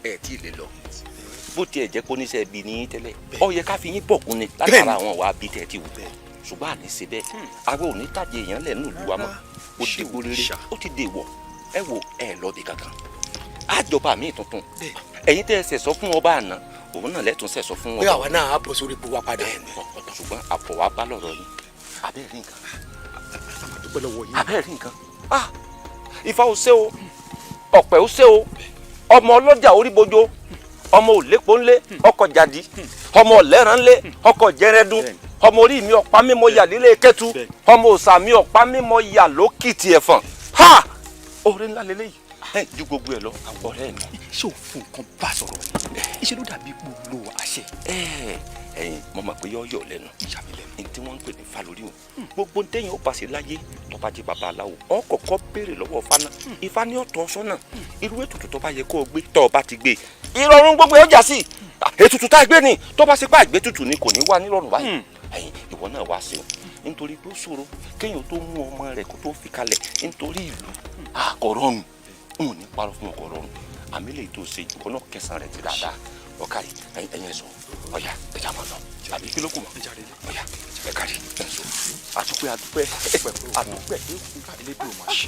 [SPEAKER 7] Ẹ tí ì lè lọ, bó tiẹ̀ jẹ́ kó níṣẹ́ bí ní tẹ́lẹ̀, ó yẹ ká fi yín bọ̀kún ni látara àwọn wa bí tẹ̀ ti wù, ṣùgbọ́n àní ṣe bẹ́ẹ̀. Àwọn ò ní tàjẹ́ èèyàn lẹ́nu ìlú wa mọ́. Ó dìgbò rere, ó ti dèwọ̀. Ẹ wo, ẹ lọ bí kankan, àjọba mi tuntun. Ẹ̀yin tẹ́ ẹ sẹ̀sọ́ fún ọba àná, òun náà lẹ́tún sẹ̀sọ́ fún ọba.
[SPEAKER 22] Pé àwa náà á bọ̀ sórí ipò wa padà.
[SPEAKER 7] Ṣùgbọ́n àpò wa bá lọ̀rọ̀ yín. Abẹ́ẹ̀ rí nǹkan, abẹ́ẹ̀ rí nǹkan. Ifá ó ṣe o, ọ̀pẹ̀ ó ṣe o, ọmọ ọlọ́jà oríbojo, ọmọ òlépo ńlé ọkọ̀ jàdí, ọmọ ọ̀lẹ́ran ńlé ọkọ̀ jẹrẹdún, ọmọ orí mi ọ̀pá mímọ yà lílé kẹtù, ọmọ òòṣà mi ọ̀pá mímọ yà lókìtì ẹ̀fọ̀n. Ha, oore ńlá lélẹ́yìí. Ẹ ju gbogbo ẹ lọ, ọ̀rẹ́ mi.
[SPEAKER 6] Ṣé o fún nǹkan bá sọ̀rọ̀ ni? Iṣẹ́ ló dàbí ipò lo àṣẹ.
[SPEAKER 7] Ẹ̀yin mo mọ̀ pé yọ yọ lẹ́nu ní tí wọ́n ń pè ní falórí o. Gbogbo ntẹ́yìn ó pàṣẹ láyé, tó bá jẹ́ babaláwo, ọ kọ́kọ́ béèrè lọ́wọ́ Fáná. Ifá ní ọ̀tọ̀ sọ́nà irú ètùtù tó bá yẹ kó o gbé, tó o bá ti gbé, ìrọ̀rùn gbogbo ẹ̀ ọjà sí. Ètùtù tá a gbé ni, tó bá ṣe pé àgbétùtù ni kò ní wá nírọ̀rùn báyìí. Ẹ̀yin ìwọ náà wá sí o, nítorí pé ó ṣòro kéèyàn tó mú ọmọ rẹ̀ kó tó fi kalẹ̀ nítorí ìlú àkọ̀rọ̀rùn. N ò ní parọ́ fún ọkọ̀ rọrùn, àmì lè tó ṣe ìwọ náà kẹsàn-án rẹ̀ ti dáadáa. Ọ̀kàrí ẹ̀yin ẹ̀sọ́ ọ̀yà ẹ̀já máa lọ, àbí kí ló kù mọ́? Ọ̀yà ẹ̀kàrí ẹ̀sọ́. Àdúpẹ́ àdúpẹ́ àdúpẹ́.
[SPEAKER 6] Elédùn máa ṣe.